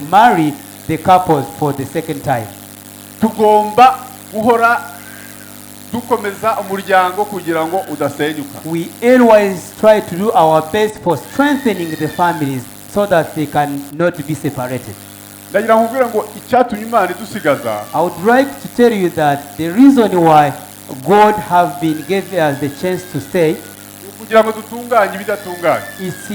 marry the couples for the second time. Tugomba guhora dukomeza umuryango kugira ngo udasenyuka. We always try to do our best for strengthening the families so that they cannot be separated. Ndagira ngo nkubwire ngo icyatumye Imana idusigaza I would like to tell you that the reason why God have been giving us the chance to stay ni ukugira ngo dutunganye ibidatunganye. It's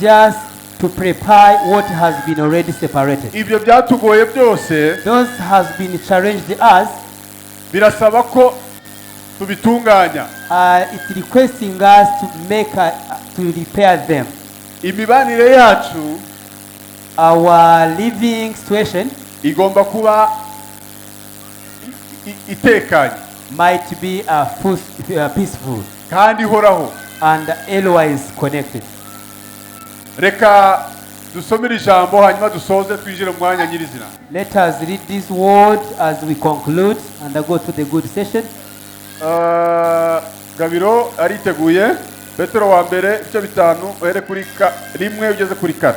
just to prepare what has been already separated. Ibyo byatugoye byose Those has been challenged us. Birasaba ko tubitunganya. It's requesting us to repair them. Imibanire yacu Our living situation igomba kuba itekanye might be peaceful kandi ihoraho. And always connected. Reka dusomere ijambo hanyuma dusoze twinjire mu mwanya nyirizina. Let us read this word as we conclude and go to the good session. Gabiro ariteguye. Petero wa mbere ibice 5 uhere kuri 1 ugeze kuri 4.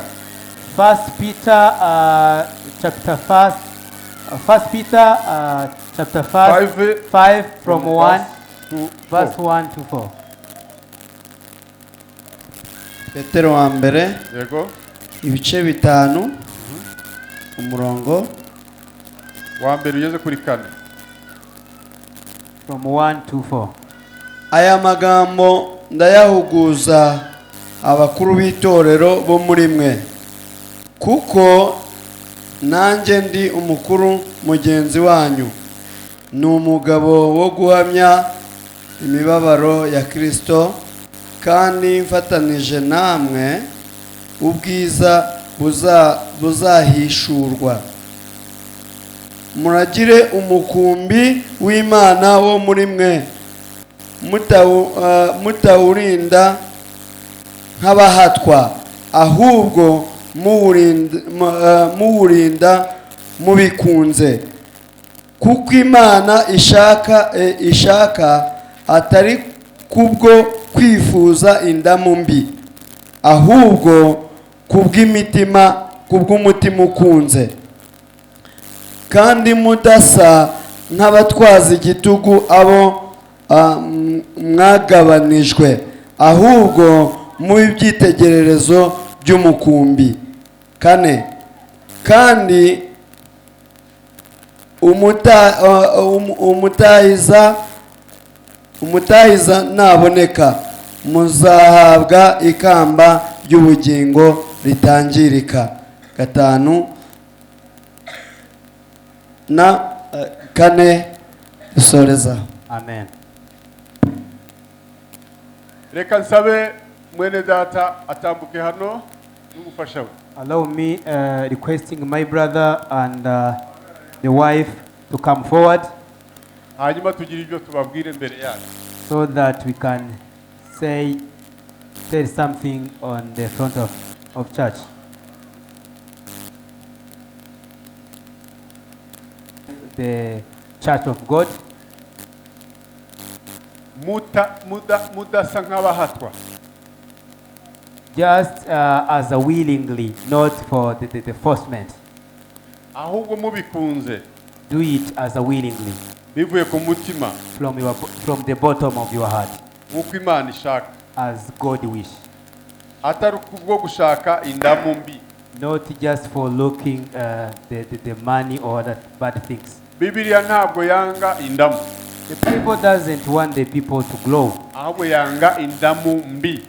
First Peter chapter first, First Peter chapter first, Five, 5 from 1 verse to verse 4. 1 to 4. Petero wa mbere Yego. ibice 5 umurongo wa mbere ugeze kuri 4. From 1 to 4. Aya magambo ndayahuguza abakuru b'itorero bo muri mwe kuko nanjye ndi umukuru mugenzi wanyu ni umugabo wo guhamya imibabaro ya Kristo kandi mfatanije namwe ubwiza buzahishurwa. Muragire umukumbi w'Imana wo muri mwe mutawurinda nk'abahatwa ahubwo muwurinda mubikunze kuko Imana ishaka atari kubwo kwifuza indamu mbi ahubwo kubw'imitima kubw'umutima ukunze kandi mudasa nk'abatwaza igitugu abo mwagabanijwe ahubwo mu ibyitegererezo by'umukumbi. 4 kandi umutahiza naboneka muzahabwa ikamba ry'ubugingo ritangirika. 5 na 4 dusoreza. Amen. Reka nsabe mwene data atambuke hano n'umufasha we. Allow me requesting my brother and the wife to come forward hanyuma tugire ibyo tubabwire imbere yacu so that we can tell something on the front of church. The Church of God. Mudasa nk'abahatwa. Just as a willingly, not for the forcement. Ahubwo mubikunze. Do it as a willingly. Bivuye ku mutima. From the bottom of your heart. Nk'uko Imana ishaka. As God wish. Atari kubwo gushaka indamu mbi. Not just for looking the money or other bad things. Bibiliya ntabwo yanga indamu. The Bible doesn't want the people to grow. Ahubwo yanga indamu mbi.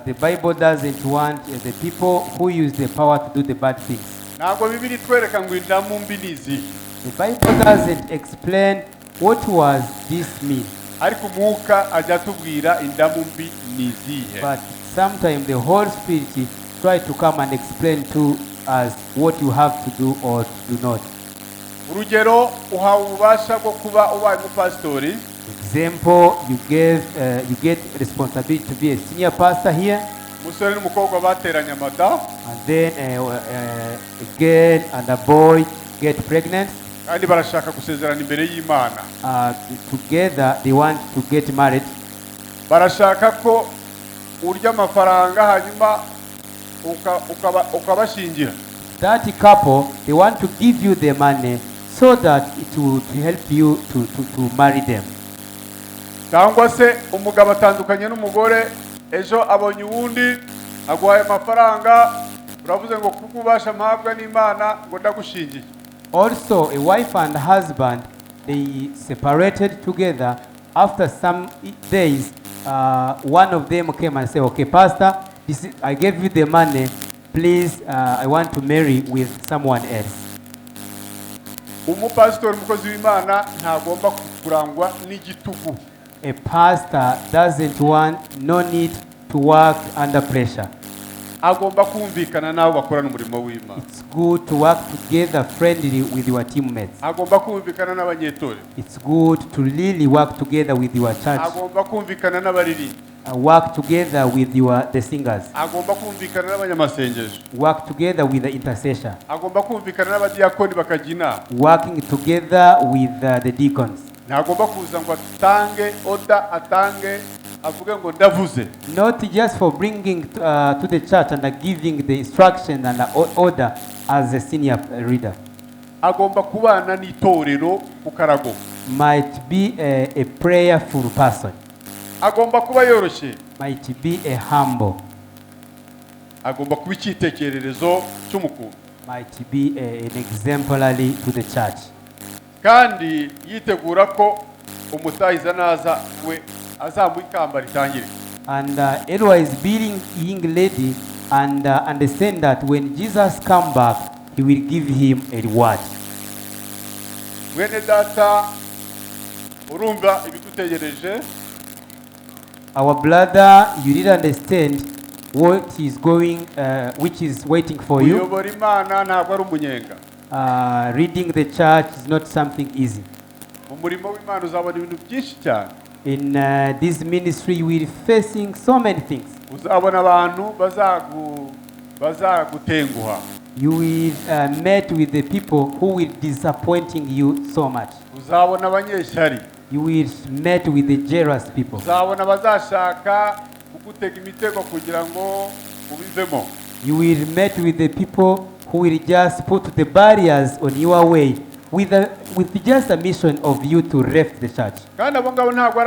The Bible doesn't want the people who use the power to do the bad things. Ntabwo Bibiliya itwereka ngo indamu mbi ni izihe. The Bible doesn't explain what was this mean. Ariko umwuka ajya atubwira indamu mbi ni izihe. But sometimes the Holy Spirit try to come and explain to us what you have to do or do not. Urugero uhawe ububasha bwo kuba ubaye umupasitori. Example, you get responsibility to be a senior pastor here. Umusore n'umukobwa bateranye amada. And then a girl and a boy get pregnant. Kandi barashaka gusezerana imbere y'Imana. Together they want to get married. Barashaka ko urya amafaranga hanyuma ukabashyingira. That couple, they want to give you the money so that it will help you to marry them. Cyangwa se umugabo atandukanye n'umugore, ejo abonye uwundi, aguhaye amafaranga, uravuze ngo kubw'ububasha mpabwa n'Imana ngo ndagushingiye. Also, a wife and husband, they separated together. After some days, one of them came and said, "Okay, pastor, I gave you the money. Please, I want to marry with someone else." Umupasitori, umukozi w'Imana, ntagomba kurangwa n'igitugu. A pastor doesn't want, no need to work under pressure. Agomba kumvikana n'abo bakorana umurimo w'Imana. It's good to work together friendly with your teammates. Agomba kumvikana n'abanyetorero. It's good to really work together with your church. Agomba kumvikana n'abaririmbyi. Work together with the singers. Agomba kumvikana n'abanyamasengesho. Work together with the intercessor. Agomba kumvikana n'abadiyakoni bakajya inama. Working together with the deacons. Ntagomba kuza ngo atange order, atange avuge ngo ndavuze. Not just for bringing to the church and giving the instruction and the order as a senior leader. Agomba kubana n'itorero ku karago. Might be a prayerful person. Agomba kuba yoroshye. Might be a humble. Agomba kuba icyitegererezo cy'umukumbi. Might be an exemplary to the church. Kandi yitegura ko umutahiza naza we azamuha ikamba ritangire. And always being young lady and understand that when Jesus come back, he will give him a reward. Mwene data, urumva ibigutegereje. Our brother, you didn't understand what is going, which is waiting for you. Kuyobora Imana ntabwo ari umunyenga. Reading the church is not something easy. Mu murimo w'Imana uzabona ibintu byinshi cyane. In this ministry, you will be facing so many things. Uzabona abantu bazagutenguha. You will meet with the people who will disappointing you so much. Uzabona abanyeshyari. You will meet with the jealous people. Uzabona abazashaka kugutega imitego kugira ngo ubivemo. You will meet with the people who will just put the barriers on your way with just a mission of you to left the church. Kandi abo ngabo ntabwo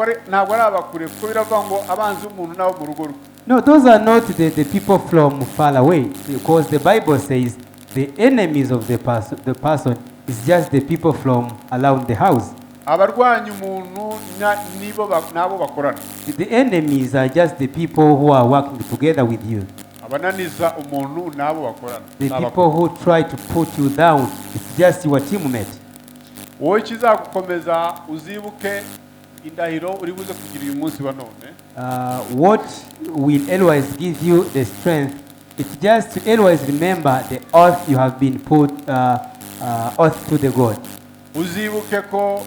ari abakure, kuko biravuga ngo abanzi b'umuntu nabo mu rugo rwe. No, those are not the people from far away, because the Bible says the enemies of the person is just the people from around the house. Abarwanya umuntu nibo nabo bakorana. The enemies are just the people who are working together with you. Abananiza umuntu nabo bakorana. The N'abakora. People who try to put you down, it's just your teammate. Wowe ikizagukomeza, uzibuke indahiro uri buze kugira uyu munsi wa none. What will always give you the strength, it's just to always remember the oath you have been put, oath to the God. Uzibuke ko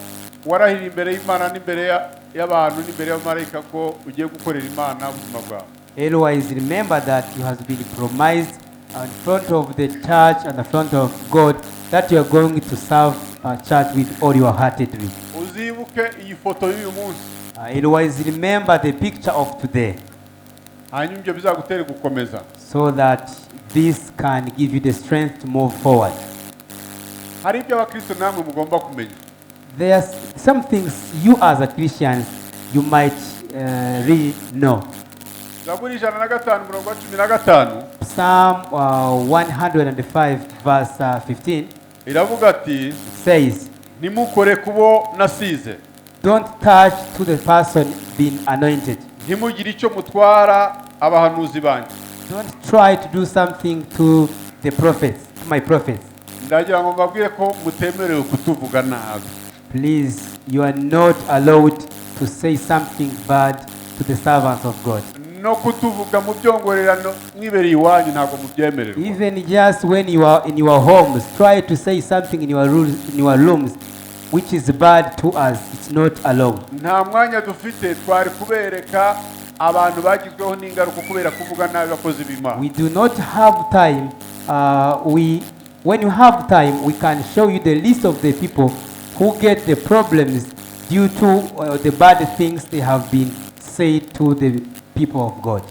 warahiriye imbere y'Imana n'imbere y'abantu n'imbere y'abamarayika ko ugiye gukorera Imana ubuzima bwawe. Always remember that you have been promised in front of the church and in front of God that you are going to serve church with all your heartedly. Uzibuke iyi foto y'uyu munsi. Always remember the picture of today, Hanyuma ibyo bizagutere gukomeza. So that this can give you the strength to move forward. Hari ibyo abakristo namwe mugomba kumenya. There are some things you as a Christians you might really know. Zaburi 105 umurongo wa 15. Psalm 105 verse 15 iravuga ati, says, ntimukore kubo nasize. "Don't touch to the person being anointed. Ntimugire icyo mutwara abahanuzi banjye. Don't try to do something to the prophets, to my prophets." Ndagira ngo mbabwire ko mutemerewe kutuvuga nabi. Please, you are not allowed to say something bad to the servants of God. No kutuvuga mu byongorerano mwibereye iwanyu ntabwo mubyemererwa. Even just when you are in your homes, try to say something in your rooms which is bad to us. It's not allowed. Nta mwanya dufite, twari kubereka Abantu bagizweho n'ingaruka kubera kuvuga nabi abakozi b'Imana. We do not have time. When you have time, we can show you the list of the people who get the problems due to the bad things they have been said to the people of God.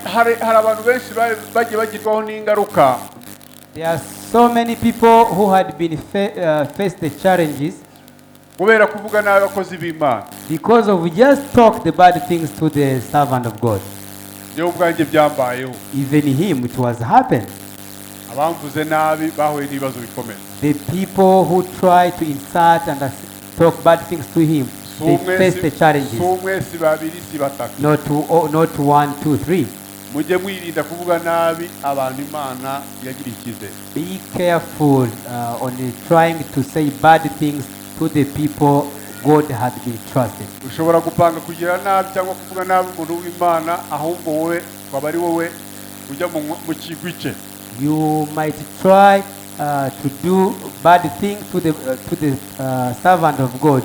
Hari abantu benshi bagiye bagirwaho n'ingaruka There are so many people who had been faced the challenges kubera kuvuga nabi abakozi b'Imana. Because of just talk the bad things to the servant of God. Njyewe ubwanjye byambayeho. Even him, it was happened. Abamvuze nabi bahuye n'ibibazo bikomeye. The people who try to insult and talk bad things to him, Si they umwe, face the challenges. Si umwe, si babiri, si batatu. Not two, oh, not one, two, three. Mujye mwirinda kuvuga nabi abantu Imana yagiriye icyizere. Be careful on trying to say bad things to the people God has been trusted. Ushobora gupanga kugira nabi cyangwa kuvuga nabi umuntu w'Imana, ahubwo wowe waba ari wowe ujya mu kigwi cye. You might try to do bad thing to the servant of God.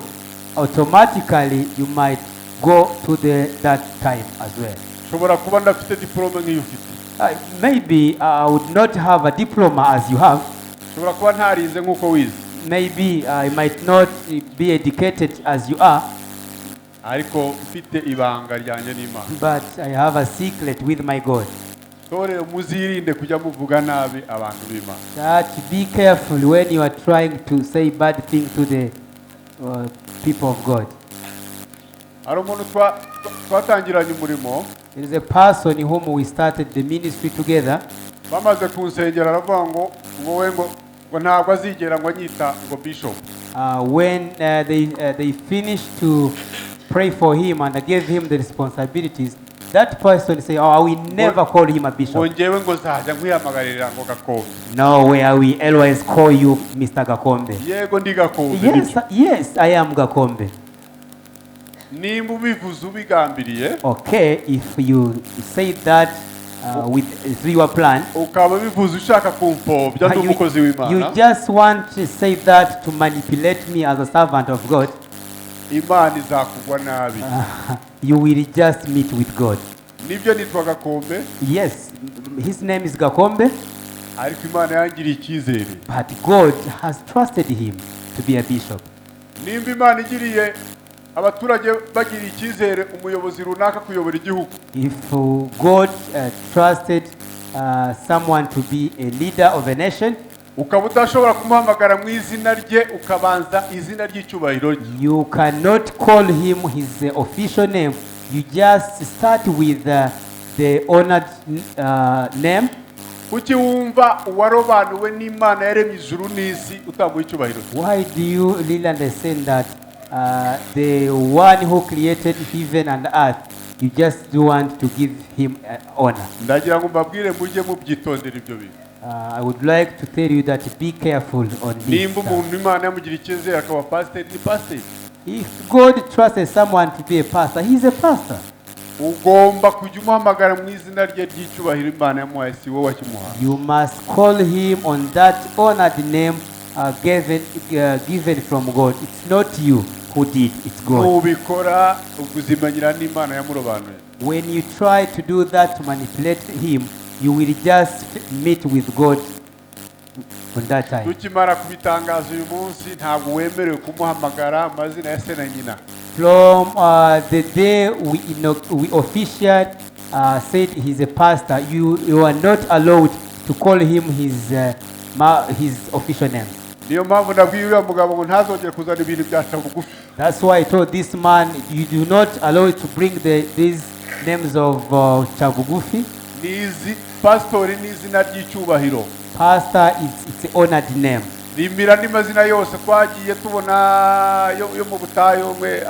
Automatically, you might go to the that time as well. Ushobora kuba ndafite diporome nk'iyo ufite. Maybe I would not have a diploma as you have. Ushobora kuba ntarize nk'uko wize. Maybe I might not be educated as you are, Ariko mfite ibanga ryanjye n'Imana. But I have a secret with my God. Torero, muzirinde kujya muvuga nabi abantu b'Imana. That be careful when you are trying to say bad thing to the people of God. Hari umuntu twatangiranye umurimo. There is a person whom we started the ministry together. Bamaze kunsengera aravuga ngo we ngo ntabwo azigera ngo anyita ngo bishop. When they finished to pray for him and gave him the responsibilities, that person say, "Oh, I will never call him a Ngo bishop." ngewe ngo nzajya nkwihamagarira ngo Gakombe. No way, I will always call you Mr. Gakombe. Yego, ndi Gakombe. Yes, Nibyo. yes, I am Gakombe. Nimba ubivuze ubigambiriye, Okay, if you say that with through your plan, ukaba ubivuze ushaka kumpfobya ndi umukozi you w'Imana, just want to say that to manipulate me as a servant of God, Imana izakugwa nabi. You will just meet with God. Nibyo, nitwa Gakombe. Yes, his name is Gakombe, Ariko Imana yangiriye icyizere. But God has trusted him to be a bishop. Nimba Imana igiriye abaturage bagiriye icyizere umuyobozi runaka kuyobora igihugu, If God trusted someone to be a leader of a nation, ukaba udashobora kumuhamagara mu izina rye, ukabanza izina ry'icyubahiro rye, you cannot call him his official name. You just start with the honored name. Kuki wumva uwarobanuwe n'Imana yaremye ijuru n'isi utamuha icyubahiro cye? Why do you really understand that the one who created heaven and earth, you just do want to give him honor? Ndagira ngo mbabwire mujye mubyitondera ibyo bintu. I would like to tell you that be careful on this. Nimba umuntu Imana yamugira icyizere akaba pasiteri, ni pasiteri. If God trusts someone to be a pastor, he's a pastor. Ugomba kujya umuhamagara mu izina rye ry'icyubahiro Imana yamuhaye, si wowe wakimuhaye. You must call him on that honored name given from God. It's not you who did, it's God. Nubikora ubuzimanyira n'Imana yamurobanuye. When you try to do that to manipulate him, you will just meet with God on that time. Tukimara kubitangaza uyu munsi, ntabwo wemerewe kumuhamagara amazina ya se na nyina. From the day we officially said he's a pastor, you are not allowed to call him his official name. Niyo mpamvu nabwiye uriya mugabo ngo ntazongere kuzana ibintu bya bugufi. That's why I told this man, you do not allow to bring these names of Chabugufi. Nizi pasitori ni izina ry'icyubahiro. Pastor is it's an honored name. Rimira andi mazina yose twagiye tubona yo mu butayu, amwe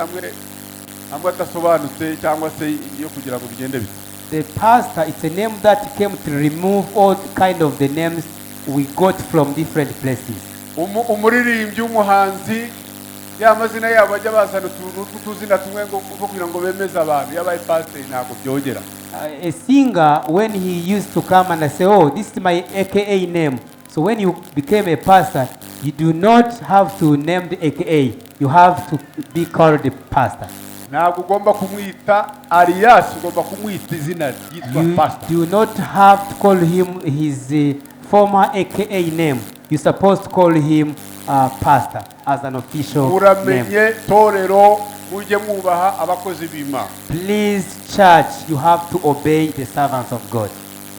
amwe adasobanutse cyangwa se yo kugira ngo bigende bite. The pastor, it's a name that came to remove all kind of the names we got from different places. Umuririmbyi w'umuhanzi Ya mazina yabo bajya bazana utuntu tw'utuzina tumwe ngo two kugira ngo bemeze abantu, yabaye pasiteri ntabwo byongera. A singer, when he used to come and say, "Oh, this is my AKA name." So when you became a pastor, you do not have to name the AKA. You have to be called the pastor. Ntabwo ugomba kumwita alias, ugomba kumwita izina ryitwa You pastor. Do not have to call him his former AKA name. You're supposed to call him pastor as an official name. Muramenye torero, mujye mwubaha abakozi b'Imana. Please, church, you have to obey the servants of God.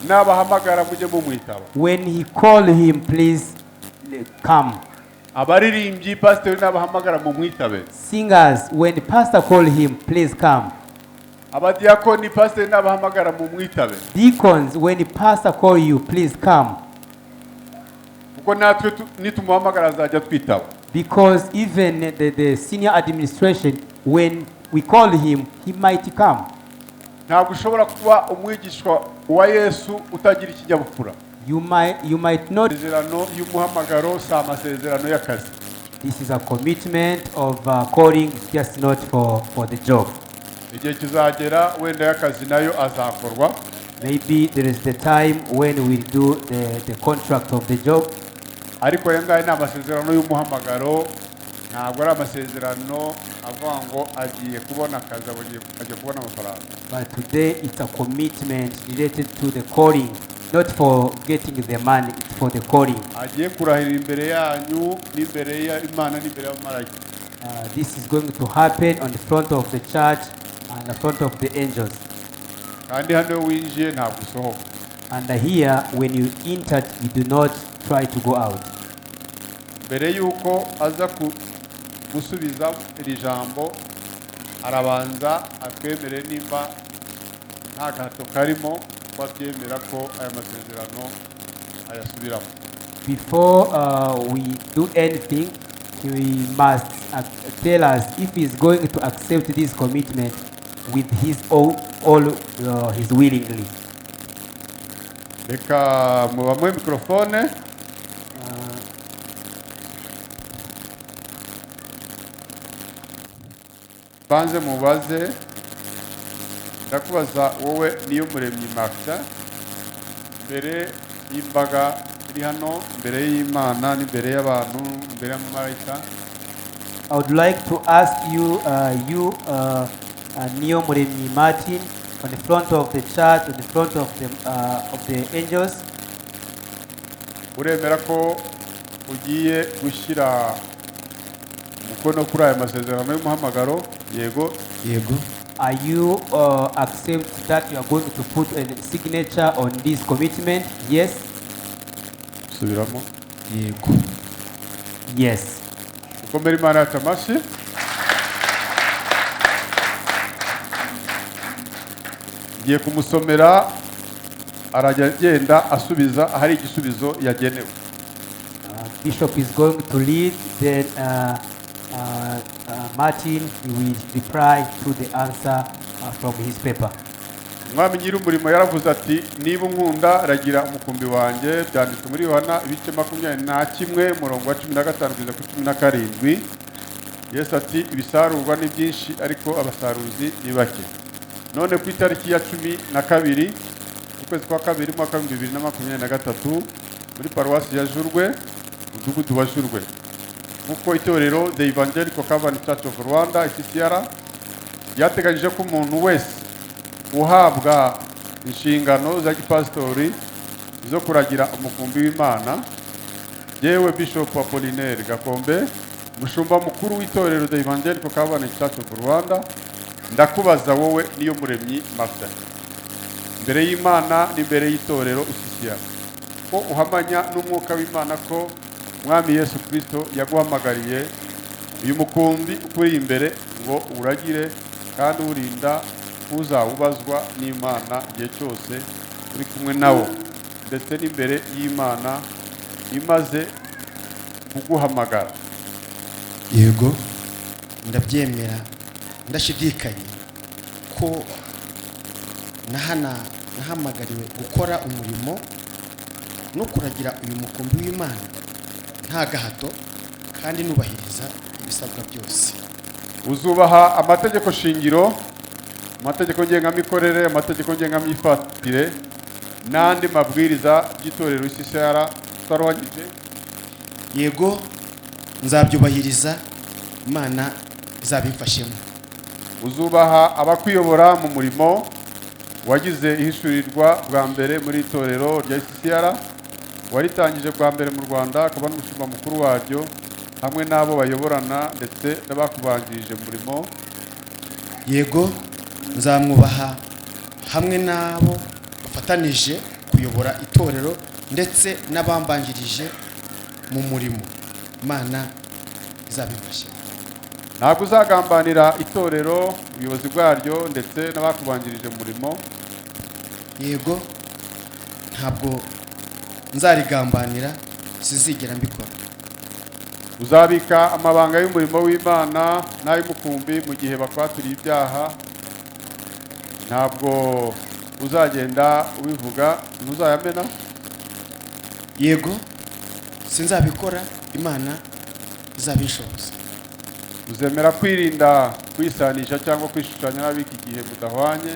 Nabahamagara mujye mumwitaba. When he call him, please come. Abaririmbyi, pasiteri nabahamagara mumwitabe. Singers, when the pastor call him, please come. Abadiyakoni, pasiteri nabahamagara mumwitabe. Deacons, when the pastor call you, please come. Kuko natwe nitumuhamagara azajya twitaba. Because even the senior administration, when we call him, he might come. Ntabwo ushobora kuba umwigishwa wa Yesu utagira ikinyabupfura. You might not. Amasezerano y'umuhamagaro si amasezerano y'akazi. This is a commitment of calling, just not for the job. Igihe kizagera wenda y'akazi nayo azakorwa. Maybe there is the time when we'll do the contract of the job. Ariko aya ngaya ni amasezerano y'umuhamagaro, ntabwo ari amasezerano avuga ngo agiye kubona akazi, agiye kubona amafaranga. But today it's a commitment related to the calling, not for getting the money, it's for the calling. Agiye kurahira imbere yanyu n'imbere y'Imana n'imbere y'abamarayika. This is going to happen on the front of the church and the front of the angels. Kandi hano iyo winjiye ntabwo usohoka. And here, when you enter, you do not try to go out. Mbere y'uko aza gusubiza iri jambo, arabanza atwemere nimba nta gahato karimo, ko abyemera ko aya masezerano ayasubiramo. Before we do anything, he must tell us if he's going to accept this commitment with his all his willingly. Reka mubamuhe mikorofone. Banze mubaze. Ndakubaza wowe Niyomuremyi Martin, mbere y'imbaga iri hano, imbere y'Imana n'imbere y'abantu, imbere y'amamarayika. I would like to ask you, Niyomuremyi Martin, on the front of the church, on the front of the angels, uremera ko ugiye gushyira umukono kuri aya masezerano y'umuhamagaro? Yego? Yego. Are you accept that you are going to put a signature on this commitment? Yes? Subiramo. Yego. Yes. Ukomere Imana yacu amashyi. Ngiye kumusomera, arajya agenda asubiza ahari igisubizo yagenewe. Bishop is going to lead, then Martin will reply to the answer from his paper. Umwami nyir'umurimo yaravuze ati: "Niba unkunda, ragira umukumbi wanjye." Byanditswe muri Yohana ibice 21, umurongo wa 15 kugeza kuri 17. Yesu ati: "Ibisarurwa ni byinshi, ariko abasaruzi ni bake." None ku itariki ya 12 ukwezi kwa kabiri, umwaka wa 2023, muri paruwasi ya Jurwe, umudugudu wa Jurwe, nk'uko itorero The Evangelical Covenant Church of Rwanda, ECCR, ryateganyije ko umuntu wese uhabwa inshingano za gipasitori zo kuragira umukumbi w'Imana, yewe Bishop Apollinaire Gakombe, umushumba mukuru w'itorero The Evangelical Covenant Church of Rwanda, ndakubaza wowe Niyomuremyi Martin, imbere y'Imana n'imbere y'itorero ECCR, ko uhamanya n'umwuka w'Imana ko Mwami Yesu Kristo yaguhamagariye uyu mukumbi ukuri imbere ngo uragire kandi uwurinda, uzawubazwa n'Imana igihe cyose uri kumwe nawo, ndetse n'imbere y'Imana imaze kuguhamagara? Yego, ndabyemera ndashidikanye ko nahamagariwe gukora umurimo no kuragira uyu mukumbi w'Imana nta gahato kandi nubahiriza ibisabwa byose. Uzubaha amategeko shingiro, amategeko ngengamikorere, amategeko ngengamyifatire n'andi mabwiriza by'itorero ICCR utaruhanyije? Yego, nzabyubahiriza, Imana izabimfashemo. Uzubaha abakuyobora mu murimo wagize ihishurirwa bwa mbere muri itorero rya ICCR, waritangije bwa mbere mu Rwanda, akaba n'umushumba mukuru waryo, hamwe n'abo bayoborana ndetse n'abakubanjirije mu murimo? Yego, nzamwubaha hamwe n'abo bafatanije kuyobora itorero ndetse n'abambanjirije mu murimo, Imana izabimfashemo. Ntabwo uzagambanira itorero, ubuyobozi bwaryo ndetse n'abakubanjirije mu murimo? Yego, ntabwo nzarigambanira, sinzigera mbikora. Uzabika amabanga y'umurimo w'Imana n'ay'umukumbi mu gihe bakwaturiye ibyaha? Ntabwo uzagenda ubivuga, ntuzayamena? Yego, sinzabikora, Imana izabinshoboza. Uzemera kwirinda kwisanisha cyangwa kwishushanya n'ab'iki gihe mudahwanye,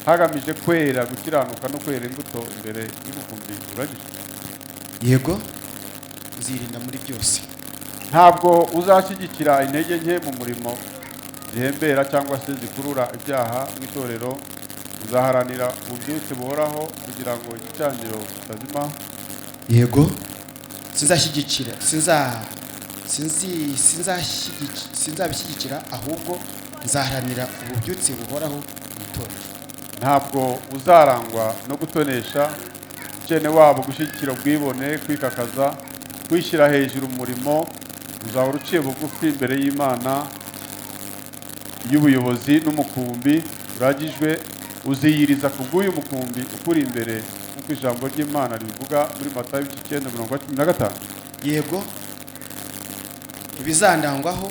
hagamije kwera, gukiranuka no kwera imbuto imbere y'umukumbi uragije? Yego, nzirinda muri byose. Ntabwo uzashyigikira intege nke mu murimo zihembera cyangwa se zikurura ibyaha mu itorero? Uzaharanira ububyutse buhoraho kugira ngo igicaniro kitazima? Yego, sinzashyigikira, sinzabishyigikira, ahubwo nzaharanira ububyutse buhoraho mu itorero. Ntabwo uzarangwa no gutonesha cyene wabo, gushyigikira ubwibone, kwikakaza, kwishyira hejuru mu murimo? Uzahora uciye bugufi imbere y'Imana y'ubuyobozi n'umukumbi uragijwe? Uziyiriza ku bw'uyu mukumbi ukuri imbere nk'uko ijambo ry'Imana ribivuga muri Matayo 9:15? Yego, ibizandangwaho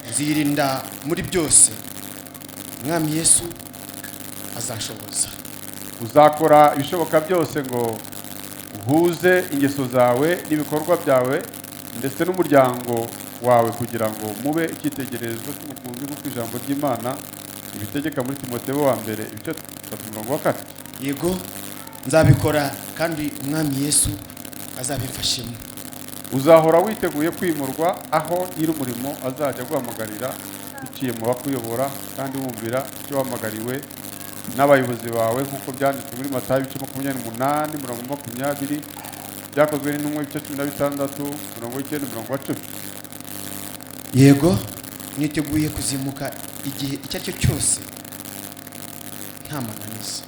nzirinda muri byose, Umwami Yesu azashoboza. Uzakora ibishoboka byose ngo uhuze ingeso zawe n'ibikorwa byawe ndetse n'umuryango wawe kugira ngo mube icyitegererezo cy'umukumbi nk'uko ijambo ry'Imana ribitegeka muri Timoteyo wa mbere 3:4? Yego, nzabikora kandi Umwami Yesu azabimfashemo. Uzahora witeguye kwimurwa aho nyir'umurimo azajya aguhamagarira biciye mu bakuyobora, kandi wumvira icyo wahamagariwe n'abayobozi bawe nk'uko byanditswe muri Matayo 28:20, Byakozwe n'Intumwa 16:9-10? Yego, niteguye kuzimuka igihe icyo ari cyo cyose nta mananiza.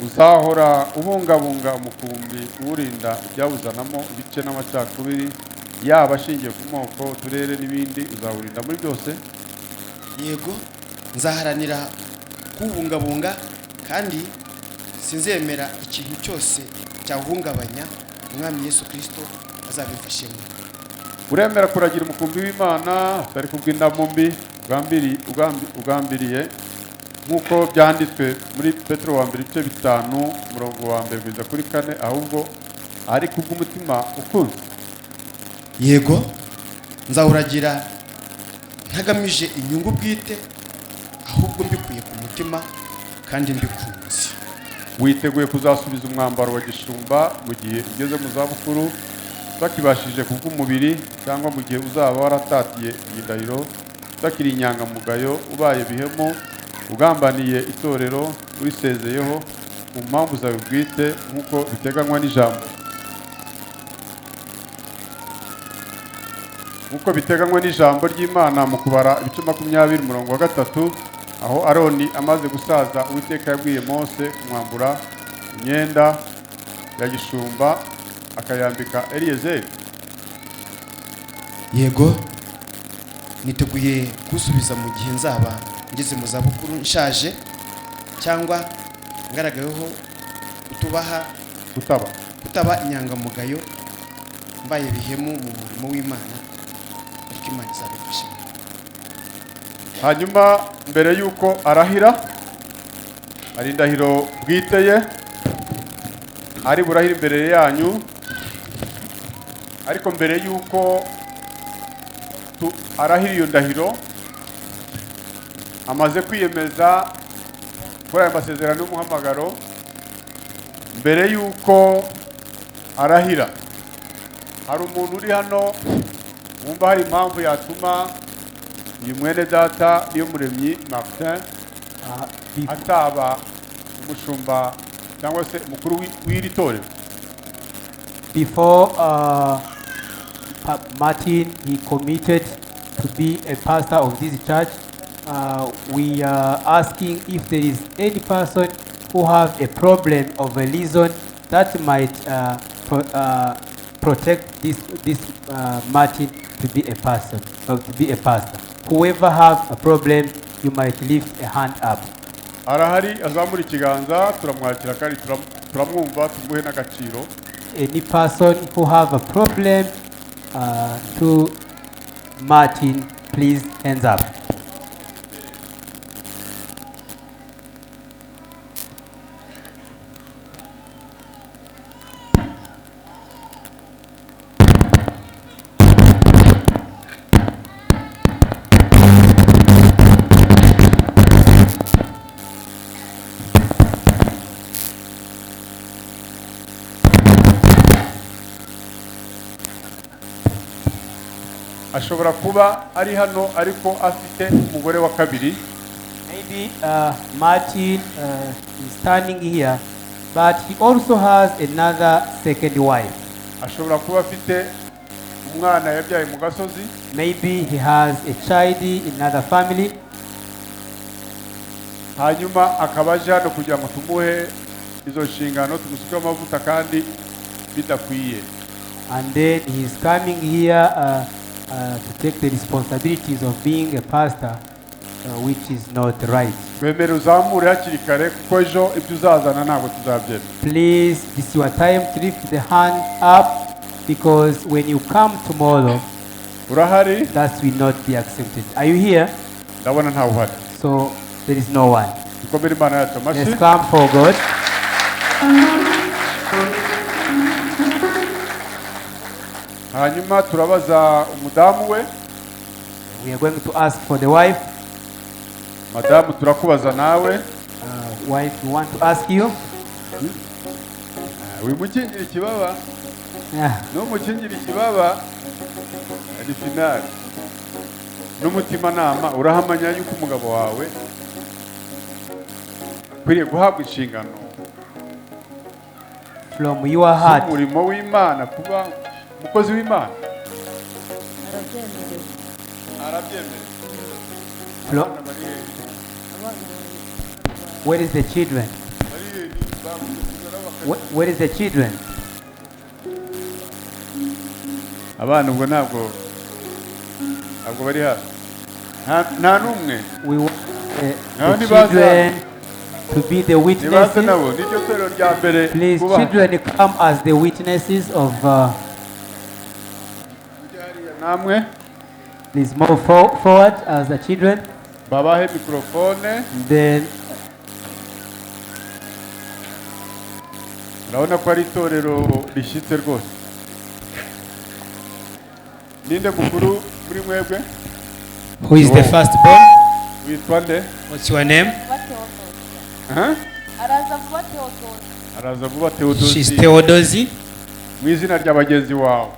Uzahora ubungabunga umukumbi, uwurinda ibyawuzanamo ibice n'amacakubiri, yaba ashingiye ku moko, uturere n'ibindi? Uzawurinda muri byose? Yego, nzaharanira kuwubungabunga kandi sinzemera ikintu cyose cyawuhungabanya, Umwami Yesu Kristo azabimfashemo. Uremera kuragira umukumbi w'Imana atari kubw'indamu mbi ugambiriye, nk'uko byanditswe muri Petero wa mbere 5:1-4, ahubwo ari kubw'umutima ukunze? Yego, nzawuragira ntagamije inyungu bwite, ahubwo mbikuye ku mutima kandi mbikunze. Witeguye kuzasubiza umwambaro wa gishumba mu gihe ugeze mu zabukuru, utakibashije kubw'umubiri, cyangwa mu gihe uzaba waratatiye iyi ndahiro, utakiri inyangamugayo, ubaye bihemo, ugambaniye itorero, urisezeyeho ku mpamvu zawe bwite nk'uko biteganywa n'ijambo ry'Imana mu Kubara 20:3, aho Aroni amaze gusaza Uwiteka yabwiye Mose kumwambura imyenda ya gishumba akayambika Eliyezeri? Yego, niteguye kusubiza mu gihe nzaba ngeze mu zabukuru nshaje, cyangwa ngaragayeho kutaba inyangamugayo, mbaye bihemu mu murimo w'Imana, ariko Imana izabimfashamo. Hanyuma mbere y'uko arahira, ari indahiro bwite ye ari burahira imbere yanyu, ariko mbere y'uko arahira iyo ndahiro, amaze kwiyemeza kuri aya masezerano y'umuhamagaro, mbere y'uko arahira hari umuntu uri hano wumva hari impamvu yatuma uyu mwene data Niyomuremyi Martin ataba umushumba cyangwa se umukuru w'iri torero? Before Martin he committed to be a pastor of this church, we are asking if there is any person who have a problem of a reason that might protect this Martin to be a person, or to be a pastor. Whoever have a problem, you might lift a hand up. Arahari azamura ikiganza, turamwakira kandi turamwumva, tumuhe n'agaciro. Any person who have a problem to Martin, please hands up. Ashobora kuba ari hano ariko afite umugore wa kabiri. Maybe Martin is standing here, but he also has another second wife. Ashobora kuba afite umwana yabyaye mu gasozi. Maybe he has a child in another family. Hanyuma akaba aje hano kugira ngo tumuhe izo nshingano, tumusuke amavuta kandi bidakwiye. And then he is coming here to take the responsibilities of being a pastor, which is not right. Wemere uzamure hakiri kare kuko ejo ibyo uzazana ntabwo tuzabyemera. Please, this is your time to lift the hand up, because when you come tomorrow, urahari, that will not be accepted. Are you here? Ndabona ntawe uhari. So there is no one. Dukomere Imana yacu amashyi. Let's come for God. Hanyuma turabaza umudamu we. We are going to ask for the wife. Madamu, turakubaza nawe. Wife, we want to ask you. Wimukingira ikibaba. Numukingira ikibaba ni finale. N'umutimanama urahamanya yuko umugabo wawe akwiriye guhabwa inshingano. From your heart. Umurimo w'Imana, kuba umukozi w'Imana. Arabyemerewe. Where is the children? Where is the children? Abana ubwo ntabwo bari hano. Nta n'umwe. We want the children to be the witnesses. Please, children, come as the witnesses of. Please move forward as the children. Babahe microphone. Then urabona ko ari itorero rishyitse rwose. Ninde mukuru muri mwebwe? Who is the first born? Witwa nde? What's your name? Araza vuba Theodosi. She's Theodosi. Mu izina rya bagenzi wawe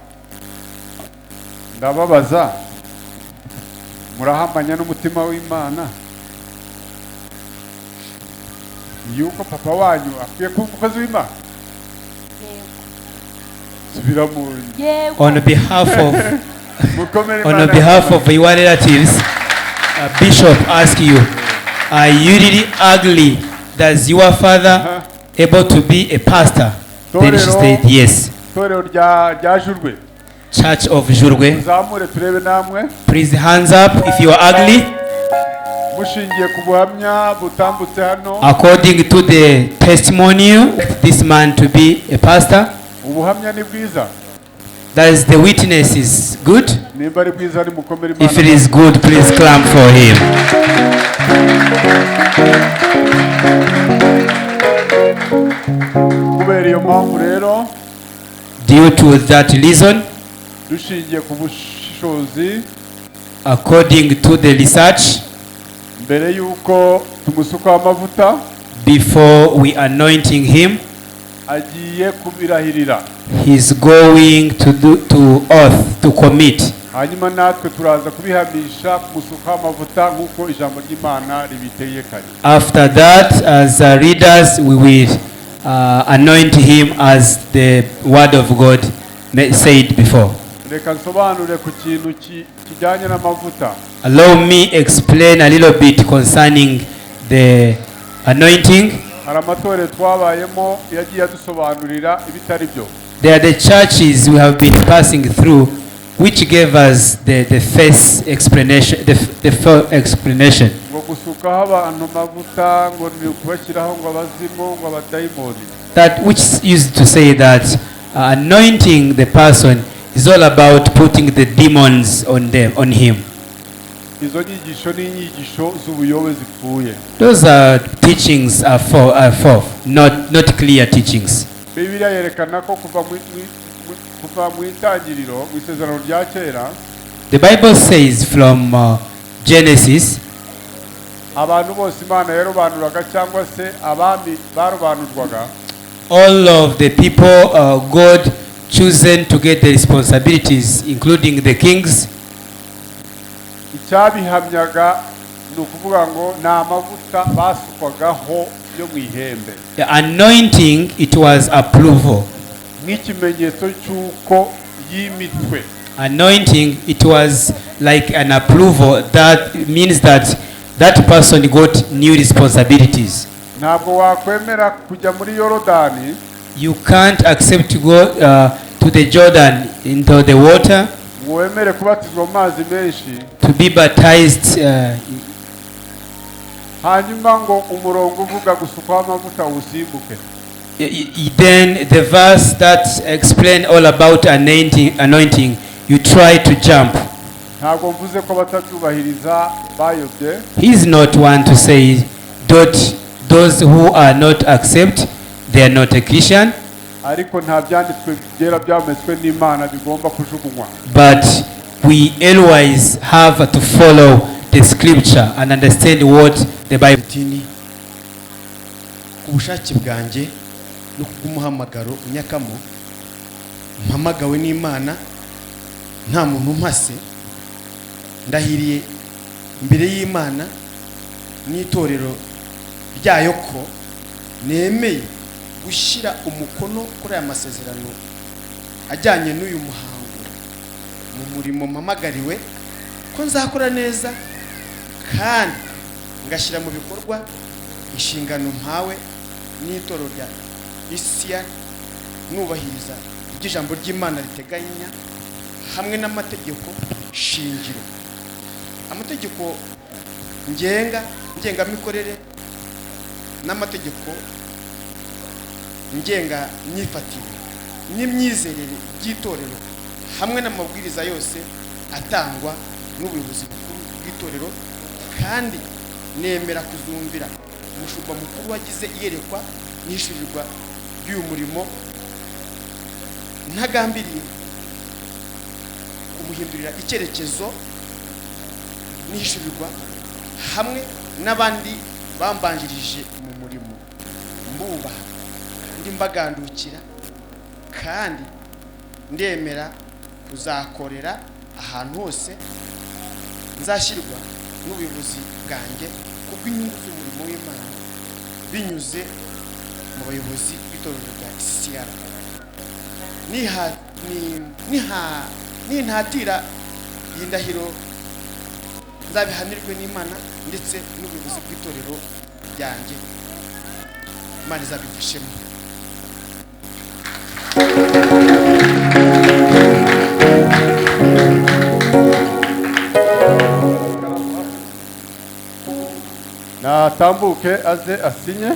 ndababaza, murahamanya n'umutima w'Imana yuko papa wanyu akwiye kuba umukozi w'Imana? On behalf of your relatives, Bishop ask you, are you really ugly? Does your father able to be a pastor? Then she said yes. Church of Jurwe, please hands up if you are ugly. According to the testimony, this man to be a pastor. That is, the witness is good. If it is good, please clap for him. Due to that reason, According to the research, mbere y'uko tumusukaho amavuta, before we anointing him, agiye kubirahirira. He's going to do to oath to commit. Hanyuma natwe turaza kubihamisha kumusukaho amavuta nk'uko ijambo ry'Imana ribitegekanye. After that, as leaders, we will anoint him as the word of God said before. Reka nsobanure ku kintu kijyanye n'amavuta. Allow me explain a little bit concerning the anointing. Hari amatorero twabayemo yagiye adusobanurira ibitari byo. There are the churches we have been passing through which gave us the first explanation, the full explanation. Ngo gusukaho abantu amavuta ngo ni ukubashyiraho ngo abazimu ngo abadayimoni. That which used to say that anointing the person is all about putting the demons on them, on him. Izo nyigisho ni inyigisho z'ubuyobe zipfuye. Those are teachings are for not clear teachings. Bibiliya yerekana ko kuva mu itangiriro mu isezerano rya kera, The Bible says from Genesis, abantu bose Imana yarobanuraga cyangwa se abami barobanurwaga, all of the people God chosen to get the responsibilities, including the kings, icyabihamyaga ni ukuvuga ngo ni amavuta basukwagaho yo mu ihembe, the anointing, it was approval. Nk'ikimenyetso cy'uko yimitwe. Anointing, it was like an approval that means that that person got new responsibilities. Ntabwo wakwemera kujya muri Yorodani You can't accept to go to the Jordan into the water ngo wemere kubatizwa mu mazi menshi, to be baptized hanyuma ngo umurongo uvuga gusukwaho amavuta uwusimbuke. Then the verse that explain all about anointing, you try to jump. Ntabwo mvuze ko abatabyubahiriza bayobye. He's not one to say that those who are not accept, they are not a Christian. Ariko nta byanditswe byera byametswe n'Imana bigomba kujugunywa. But we always have to follow the scripture and understand what the Bible. Tini ku bushake bwanjye no kubw'umuhamagaro unyakamo mpamagawe n'Imana nta muntu umpase, ndahiriye imbere y'Imana n'itorero ryayo ko nemeye gushyira umukono kuri aya masezerano ajyanye n'uyu muhango mu murimo mpamagariwe, ko nzakora neza kandi ngashyira mu bikorwa inshingano mpawe n'itorero rya ECR, nubahiriza ibyo ijambo ry'Imana riteganya hamwe n'amategeko shingiro, amategeko ngenga ngengamikorere n'amategeko ngenga myifatire n'imyizerere by'itorero hamwe n'amabwiriza yose atangwa n'ubuyobozi bukuru bw'itorero, kandi nemera kuzumvira umushumba mukuru wagize iyerekwa n'ihishurirwa ry'uyu murimo ntagambiriye kumuhindurira icyerekezo n'ihishurirwa hamwe n'abandi bambanjirije mu murimo, mbubaha ndi mbagandukira, kandi ndemera kuzakorera ahantu hose nzashyirwa n'ubuyobozi bwanjye kubw'inyungu z'umurimo w'Imana binyuze mu bayobozi b'itorero rya ECR. Nintatira iyi ndahiro nzabihanirwe n'Imana ndetse n'ubuyobozi bw'itorero ryanjye. Imana izabimfashemo. Natambuke aze asinye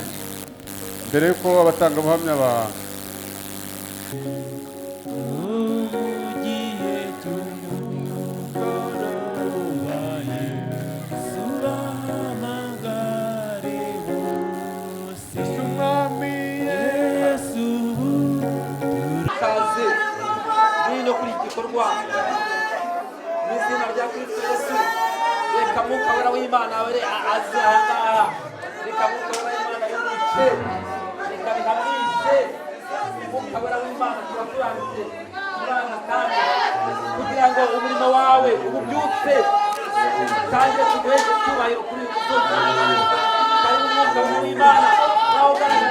mbere yuko abatangabuhamya ba Ikaze ngwino kuri iki gikorwa mu izina rya Kristo. Yesu. Reka Mwuka Wera w'Imana abe aze aha ngaha. Reka Mwuka Wera w'Imana bimuce, reka bihamishe. Mwuka Wera w'Imana, turakuranze muri aka kanya kugira ngo umurimo wawe ububyutse, utangire tuguheshe icyubahiro kuri uyu musozi. Karibu Mwuka Wera w'Imana, nawe ugaragara.